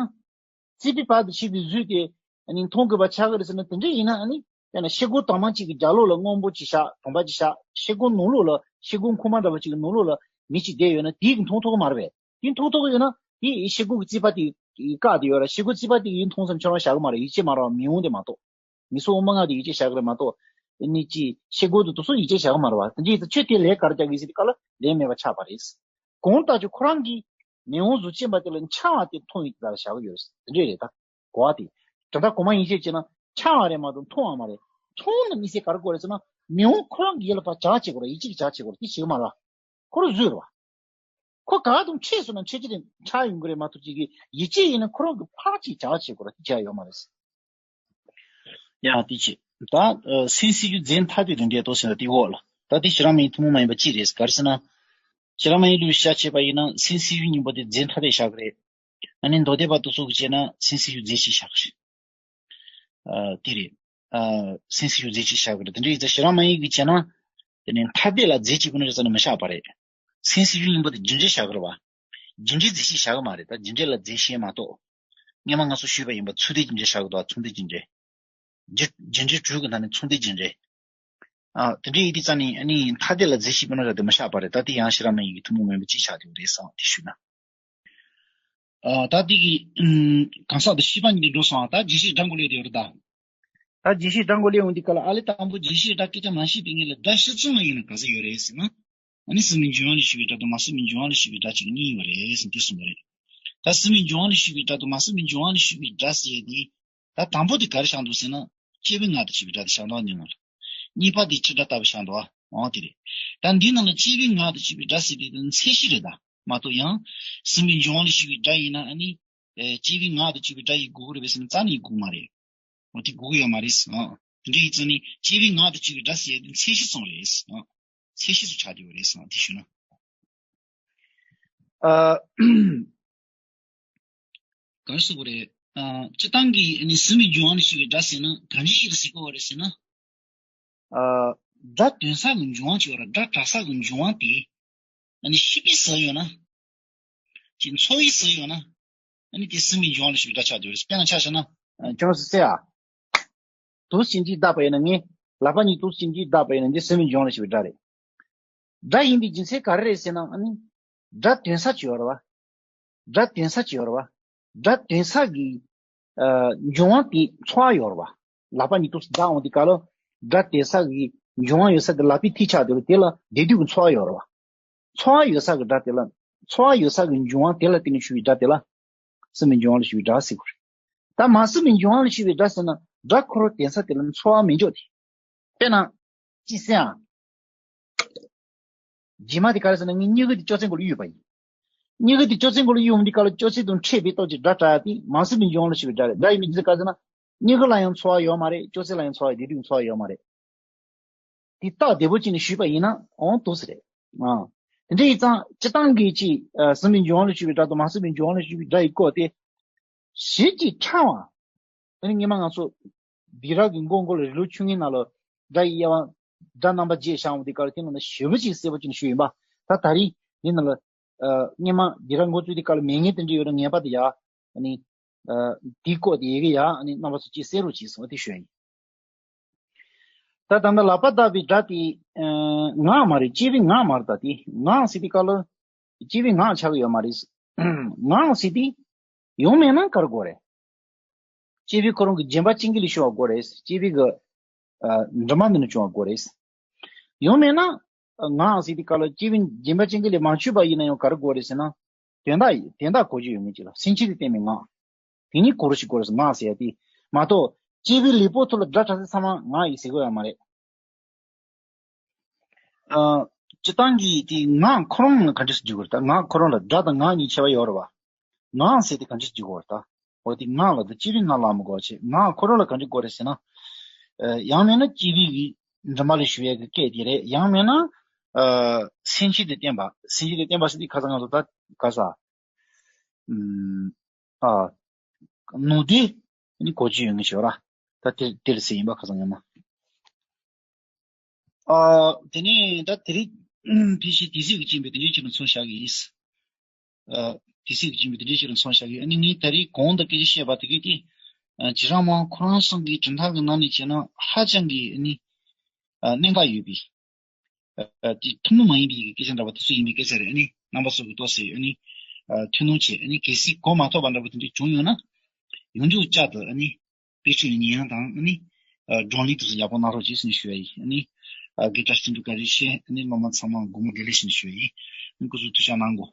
རྩིས་པའི་བར་དུ་ཆད་པའི་གཟུགས་དེ་ཨ་ནི་མཐོང་དགོས་པ་ཆགས་ཀྱི་རེད་ཟེར་ན་དེ་འདྲ་ཡིན་ན་ཨ་ནི་དཔེར་ན་ཤེལ་སྒོ་དྭངས་མ་གཅིག་གི་རྒྱབ་ལོགས་ལ་སྔོན་པོ་གཅིག་བཞག་དྭངས་པ་གཅིག་བཞག་ཤེལ་སྒོ་ནང་ལོགས་ལ་ཤེལ་སྒོ་ཁུག་མ་འདྲ་བ་གཅིག་གི་ནང་ལོགས་ལ་མི་གཅིག་བསྡད་ཡོད་ན་དེ་གིས་མཐོང་ཐུབ་ཀྱི་མ་རེད་པས། དེ་མཐོང་ཐུབ་ཀྱི་ཡོད་ན་དེ་ཤེལ་སྒོ་གི་རྩིས་པ་དེ་བཀག་བསྡད་ཡོད་ར། ཤེལ་སྒོ་རྩིས་པ་དེ་ཡིན་མཐོང་ཙམ་ཁྱོད་རང་བཞག་གི་མ་རེད། ཡིད་ཆེས་མ་རེད་བ། མི་འོང་དེ་མ་གཏོགས། མི་སོ་སོ་མ་ང་དེ་ཡིད་ཆེས་བཞག་གི་རེད་མ་གཏོགས། ཨ་ནི་ཅི་ཤེལ་སྒོ་དེ་དུ་སོ་ཡིད་ཆེས་བཞག་གི་མ་རེད་བ། དེ་འདྲ་ཡིན་ཙང་ཁྱོད་དེ་ལས་ག་རེ་རྒྱག་གི་ཟེར་དུས་སྐབས་ལ་ལས་མེད་པ་ཆགས་པ་རེད། གང་ལྟར་ཀྱང་ཁོ་རང་གིས་མིག་དབང་གཟུགས་ཅན་པ་དེ་ལ་འཆར་བ་དེ་མཐོང་ཡོད་དེ་ལ་བཞག་གི་ཡོད་རེད། དེ་འདྲ་རེད་ད། གོ་བ་དེ། དོན་དག་གོང་མ་ཡན་ཆད་བྱས་ན་འཆར་བ་རེད་མ་གཏོགས་མཐོང་བ་མ་རེད། མཐོང་ན་དམིགས་བསལ་ག་རེ་དགོས་རེད་ཟེར་ན་མིག་དབང་ཁོ་རང་གི་ཡིད་ལ་ཕར་བྱ་བྱེད་དགོས་རེད། ཡིད་ཆེས་ཀྱི་བྱ་བྱེད་དགོས་རེད། དེ་བྱེད་ཀྱི་མ་རེད་བ། ཁོ་རང་བཟོས་རེད་བ། ཁོ་ག་དང་འཕྲད་སོང་ན་འཕྲད་ཀྱི་རེད། འཆར་ཡོང་གི་རེད་མ་གཏོགས་ཅིག་གི་ཡིད་ཆེས་ཡིན་ན་ཁོ་རང་གི་ཕར་ཅིག་བྱ་བྱེད་དགོས་རེད། དེ་བྱ་ཡོད་མ་རེད། ཡང་དེ་བྱེད། ད་སེམས་སྲིད་རྒྱུ་རྫས་ཐ་དད་དུ་འབྲེལ་ཏོ་ཟེར་ན་དེ་འོག་ལ་ད་དེ་ཤེས་རབ་མ་ཡིན་ཐུན་མོང་མ་ཡིན་པ་ཅི་རེད། ག་རེ་ཟེར་ན། ཤེས་རབ་མ་ཡིན་ལུགས་ཤ་བྱས་པ་ཡིན་ན་སེམས་སྲིད་རྒྱུ་གཉིས་པོ་དེ་རྫས་ཐ་དད་བཞག་གི་རེད། ཨ་ནི་མདོ་སྡེ་པ་དེ་ཚོ་གིས་བྱས་ན་སེམས་སྲིད་རྒྱུ་རྫས་གཅིག་བཞག་གི་རེད། ཨ་དེ་རེད། ཨ་སེམས་སྲིད་རྒྱུ་རྫས་གཅིག་བཞག་གི་རེད། དེ་འདྲ་ཡིན་ཙང་ཤེས་རབ་མ་ཡིན་གྱིས་བྱས་ན། དེ་ནས་ཐ་དད་ལ་རྫས་གཅིག་པུ་ནི་རེད་ཟེར་ན་མི་བཞག་པ་རེད། སེམས་སྲིད་རྒྱུ་གཉིས་པོ་དེ་རྒྱུ་འབྲས་བཞག་གི་རེད་བ། རྒྱུ་འབྲས་རྫས་གཅིག་བཞག་གི་མ་རེད། ད་རྒྱུ་འབྲས་ལ་རྫས་གཞན་མ་གཏོགས། སྔོན་མ་ང་ཚོ་ཞུས་པ་ཡིན་པ་ཚུལ་དེ་རྒྱུ་འབྲས་བཞག་གི་འདུག་བ། མཚུངས་ལྡན་རྒྱུ་འབྲས། རྒྱུ་རྒྱུ་འབྲས་དྲུག་གི་ནང་ནས་མཚུངས་ལྡན་རྒྱུ་འབྲས། ཨ་དེ་འདྲ་ཡིན་དུས་ཙང་ནི་ཨ་ནི་ཐ་དད་ལ་རྫས་གཅིག་པུ་ནི་རེད་དེ་མི་བཞག་པ་རེད། ད་དེ་ཡང་ཤེས་རབ་མ་ཡིན་གྱི་ཐུན་མོང་མ་ཡིན་པ་ཅིག་ཆགས་བསྡད་ཡོད་རེད་བསམ་དེ་ཞུས་ན། ཨ་ད་དེ་གི་ཨུམ་གང་ཟག་དང་ཤེས་པ་གཉིས་འགྲོ་སོང་། ཨ་ད་རྗེས་ཤེས་སྒྲ་མགོ་ལས་དེ་ཡོད་རེད་ད། ད་རྗེས་ཤེས་སྒྲ་མགོ་ལས་འོང་དུས་སྐབས་ལ་ཨ་ལས་དང་པོ་རྗེས་ཤེས་སྒྲ་སྐད་ཆ་མ་ཤེས་པའི་ངེས་ལ་སྒྲ་ཕྱི་ཙམ་ལ་ཡིན་ན་ག་ཚོད་ཡོད་རེད་ཟེར་ན། ཨ་ནི་སྲིད་མའི་འབྱུང་བ་ལས་ཞུགས་པའི་སྒྲ་དང་མ་སྲིད་པའི་འབྱུང་བ་ལས་ཞུགས་པའི་སྒྲ་གཅིག་གཉིས་ཡོད་རེད་ཟེར་དེ་གསུངས་པ་རེད། ད་སྲིད་མའི་འབྱུང་བ་ལས་ཞུགས་པའི་སྒྲ་དང་མ་སྲིད་པའི་འབྱུང་བ་ལས་ཞུགས་པའི་སྒྲ་ཟེར་ཡས་དེ། ད་དང་པོ་དེ་ག་རེ་བཞག་འདུག་ཟེར་ན། སྐྱེ་བའི་ངག་ཏུ་བྱས་པའི་སྒྲ་དེ་བཞག་འདུག་ཉོན་མོངས་ལ། གཉིས་པ་དེ་ཕྱི་སྒྲ་ལྟ་བུ་བཞག་འདུག་ཨ། འོ་དེ་རེད། ད་འདི་ནང་ལ་སྐྱེ་བའི་ངག་ཏུ་བྱས་པའི་སྒྲ་ཟེར་དེ་དེ་ཚད་གཞི་རེད་ད། མ་གཏོགས་ཡང་། སྲིད་མའི་འབྱུང་བ་ལས་ཞུགས་པའི་སྒྲ་ཡིན་ན་ཨ་ནི། ཨེ་སྐྱེ་བའི་ངག་ཏུ་བྱས་པའི་སྒྲ་ཡིན་དགོས་ཀྱི་རེད་པས་ཟེར་ན་རྩ་ནས་ཡིན་དགོས་མ་རེད། འོ་དེ་དགོས་ཀྱི་ཡོད་མ་རེད་ཟེར་ཨ། དེ་འདྲ་ཡིན་ཙང་ནི་སྐྱེ་བའི་ངག་ཏུ་བྱས་པའི་སྒྲ་ཟེར་ཡ་དེ་ཚད་གཞི་ཙམ་རེད་ཟེར་ཨ། ཚད་གཞི་ཙམ་ཆགས་བསྡད་ཡོད་རེད་ཟེར་ཨ་དེ་ཞུས་ན། ཨ། ག་རེ་ཟེར་དགོས་རེད། ཨ། སྤྱིར་བཏང་གི་ཨ་ནི་སྲིད་མའི་འབྱུང་བ་ལས་ཞུགས་པའི་སྒྲ་ཟེར་ན་གང་ཅི་ཞིག་ལ་ཟེར་དགོས་རེད་ཟེར་ན། ཨ། སྒྲ་དོན་ས་གི་འབྱུང་བ་ཅིག་ཡོད་ར། སྒྲ་གྲགས་ས་གི་འབྱུང་བ་དེ། ཨ་ནི་ཤེས་པས་ཟིན་ཡོད་ན། ཅིག་ཚོར་བས་ཟིན་ཡོད་ན། ཨ་ནི་དེ་སྲིད་མའི་འབྱུང་བ་ལས་ཞུགས་པའི་སྒྲ་ཆགས་བསྡད་ཡོད་རེད། དཔེར་ན་ཆ་བཞག་ན། ཨ། ཅུང་ཟད་གསལ་ཨ། དུ་ཞིང་གཅིག་བཏགས་པ་ཡིན་ན་ངས། ལག་པ་གཉིས་དུ་ཞིང་གཅིག་བཏགས་པ་ཡིན་ན་འདི་སྲིད་མའི་འབྱུང་བ་ལས་ཞུགས་པའི་སྒྲ་རེད། སྒྲ་ཡིན་པའི་རྒྱུ་མཚན་ག་རེ་རེད་ཟེར་ན་ཨ་ནི། སྒྲ་དོན་ས་ཅིག་ཡོད་རེད་བ། སྒྲ་དོན་ས་ཅིག་ཡོད་རེད་བ། སྒྲ་དོན་ས་གི། ཨ། འབྱུང་བ་དེ་ཚོར་བ་ཡོད་རེད་བ། ལག་པ་གཉིས་དུ་བཏགས་འོང་དུས་སྐབས་ལ། སྒྲ་དོན་ས་གི་འབྱུང་བ་ཡོད་ས་གི་ལག་པའི་མཐིལ་ཆགས་དེ་ལ་དེ་ལ་བདེ་སྡུག་གི་ཚོར་བ་ཡོད་རེད་བ། ཚོར་བ་ཡོད་ས་གི་སྒྲ་དེ་ལ། ཚོར་བ་ཡོད་ས་གི་འབྱུང་བ་དེ་ལ་བརྟེན་ནས་ཞུ་བའི་སྒྲ་དེ་ལ་སྲིད་པའི་འབྱུང་བ་ལ་ཞུ་བའི་སྒྲ་ཟེར་དགོས་རེད། ད་མ་སྲིད་པའི་འབྱུང་བ་ལ་ཞུ་བའི་སྒྲ་ཟེར་ན་སྒྲ་ཁོ་རང་ལྡན་ས་དེ་ལ་ཚོར་བ་མི་འཇོག་སྟེ། དཔེར་ན། ཅི་ཟེར་ཨ། རྗེས་མ་དེ་ག་རེ་ཟེར་ན་ངས་སྨྱུ་གུ་དེ་ཅོག་ཙེ་མགོ་ལ་གཡུགས་པ་ཡིན། སྨྱུ་གུ་དེ་ཅོག་ཙེ་མགོ་ལ་གཡུགས་འོང་དུས་སྐབས་ལ་ཅོག་ཙེ་དང་འཕྲད་པའི་སྟོབས་ཀྱིས་སྒྲ་གྲགས་ཡ་དེ་མ་སྲིད་པའི་འབྱུང་བ་ལ་ཞུ་བའི་སྒྲ་རེད། སྒྲ་ཡིན་མིན་དེ་ག་རེ་ཟེར་ན། སྨྱུ་གུ་ལ་ཡང་ཚོར་བ་ཡོད་མ་རེད། ཅོག་ཙེ་ལ་ཡང་ཚོར་བ་དེ་དུས་ཚོར་བ་ཡོད་མ་རེད། དེ་རྟགས་བདེ་པོ་བྱས་ནས་ཞུས་པ་ཡིན་ན་འོང་འདུག་ཟེར་རེད། ཨ། དེ་འདྲ་ཡིན་ཙང་སྤྱིར་བཏང་གི་ཅིག་ཨ། སྲིད་པའི་འབྱུང་བ་ལ་ཞུ་བའི་སྒྲ་དང་མ་སྲིད་པའི་འབྱུང་བ་ལ་ཞུ་བའི་སྒྲ་ཡི་སྐོར་དེ། ཞིབ་ཅིང་ཕྲ་བ། དེ་ནི་སྔོན་མ་ང་ཚོ་སྦི་རག་གི་མགོ་མགོ་ལ་རི་ལུ་ཆུང་ངུའི་ནང་ལ་སྒྲ་ཡི་དབྱེ་བ། སྒྲ་རྣམ་པ་བརྒྱད་བཞག་འོང་དུས་སྐབས་ལ་དེ་ནང་ལ་ཞིབ་པོ་ཅིག་གསལ་པོ་ཅིག་ཞུས་ཡིན་པ། ད་ད་རེས་འདི་ནང་ལ། ཨ། སྔོན་མ་སྦི་རག་མགོ་བཙུགས་དུས་སྐབས་ལ་མེད་མཁན་དེ་འདྲ་ཡོད་ན་ངེས་པར་དུ་ཡ། ཨ་ནི། ཨ། དེའི་སྐོར་དེ་ཡི་གེ་ཡ། ཨ་ནི་རྣམ་པ་ཚོ་ཅིག་གསལ་རོགས་བྱས་སོང་དེ་ཞུ་ཡ་ཡིན། ད་ད་ལྟ་ལག་པ་བརྡབ་པའི་སྒྲ་དེ། ཨ། ངག་མ་རེད། ལྕེ་བའི་ངག་མ་རེད། ད་དེ་ངག་ཟེར་དུས་སྐབས་ལ། ལྕེ་བའི་ངག་ཆགས་ཀྱི་ཡོད་མ་རེད། ངག་ཟེར་དུས། ཡང་མིན་ན་ག་རེ་དགོས་རེད། ལྕེ་བའི་ཁོ་རང་གི་རྗེན་པ་ཅན་གྱི་ལས་བྱུང་བ་དགོས་རེད། ལྕེ་བའི་གི། ཨ། གྲིབ་མ་འདི་ནས་བྱུང་བ་དགོས་རེད། ཡང་མིན་ན། ངག་ཟེར་དུས་སྐབས་ལ་ལྕེ་བའི་རྗེན་པ་ཅན་གྱི་ལས་མ་བྱུང་བ་ཡིན་ན་ཡང་ག་རེ་དགོས་རེད་ཟེར་ན། དོན་དག་དོན་དག་གོ་རྒྱུ་ཡོད་མཁན་ཅིག་ལ་སེམས་ཅན་དེ་བསྟན་པའི་ངག་དེ་གཉིས་གོ་རུ་ཞིག་དགོས་རེད་ཟེར། ངག་ཟེར་ཡ་དེ་མ་གཏོགས་ལྕེ་བའི་ལུས་པོ་ཐོག་ལ་སྒྲ་གྲགས་ཚད་ཚང་མ་ངག་ཡིན་ཟེར་དགོས་ཡ་མ་རེད། ཨ། སྤྱིར་བཏང་གི་དེ་ངག་ཁོ་རང་ལ་ག་འདྲས་སེ་འཇུག་དགོས་རེད། ད་ངག་ཁོ་རང་ལ་སྒྲ་དང་ངག་གཉིས་ཁྱད་པར་ཡོད་རེད་བ། ངག་ཟེར་དེ་ག་འདྲས་སེ་འཇུག་དགོས་རེད། ད་འོ་དེ་ངག་ལ་ད་ལྕེ་བའི་ངག་ལ་མི་དགོས་བྱས། ངག་ཁོ་རང་ལ་ག་འདྲས་དགོས་རེད་ཟེར་ན། ཨ། ཡང་མིན་ན་ལྕེ་བའི་གི་འདྲེན་པ་ལས་ཞུ་ཡས་ཀྱི་སྐད་དེ་རེད། ཡང་མིན་ན། ཨ། སེམས་ཅན་དེ་བསྟན་པ། སེམས་ཅན་དེ་བསྟན་པ་ཟེར་དུས་ཁ་སང་ང་ཚོ་ད་ག་ས། ཨུམ། ཨ། ནང་དོན་ནི་གོ་རྒྱུ་ཡོད་ངེས་ཤོག་ར། ད་དེ་དེར་ཟེར་ཡིན་པ་ཁ་སང་ཡང་ན། ཨ། དེ་ནས་ད་དེ་རིང་ཕལ་ཆེར་དུས་ཚོད་ཀྱི་རྐྱེན་པས་དེ་འདྲའི་ཕྱིར་ལ་མཚམས་བཞག་གི་ཡིན། ཨ། དུས་ཚོད་ཀྱི་རྐྱེན་པས་དེ་འདྲའི་ཕྱིར་ལ་མཚམས་བཞག་གི་ཡིན། ཨ་ནི་ངས་ད་རེས་གོང་དུ་སྐད་ཆ་བཤད་པ་དེ་གས་དེ། ཨ། རྗེ་རིན་པོ་ཆེ་ཁོ་རང་ཚོ་གི་གྲུབ་མཐའ་གི་ནང་ནས་བྱས་ན་ཧ་ཅང་གི་ཨ་ནི། ཨ། གནད་འགག་ཡོད་པའི། ཨ། དེ་ཐུན་མོང་མ་ཡིན་པའི་སྐད་ཆ་འདྲ་པོ་དེ་ཚོ་ཡིན་པའི་སྐད་ཆ་རེད། ཨ་ནི་རྣམ་པ་ཚོ་གི་ཏོག་ཙམ་ཨ་ནི། ཨ། ཐུན་མོང་བྱས། ཨ་ནི་གལ་སྲིད་གོ་མ་ཐོས་པ་འདྲ་པོ་དེ་འདྲ་བྱུང་ཡོད་ན། ཡོངས་རྫོགས་བསྐྱར་དུ་ཨ་ནི་དཔེ་ཁྲིད་ལ་ཉན་ཡག་དང་། ཨ་ནི། ཨ། བགྲོ་གླེང་དེ་ཚོ་ཡག་པོ་གནང་རོགས་གྱིས་ཟེར་ནས་ཞུ་ཡ་ཡིན། ཨ་ནི། ཨ། དགེ་བཀྲ་བསྟན་འགྲོ་བཀྲ་ཤིས་བདེ་ལེགས་ཞུ་ཡ་ཡིན། ཨ་ནི་སྐུ་གཟུགས་ཐུགས་ཅག་གནང་གོ།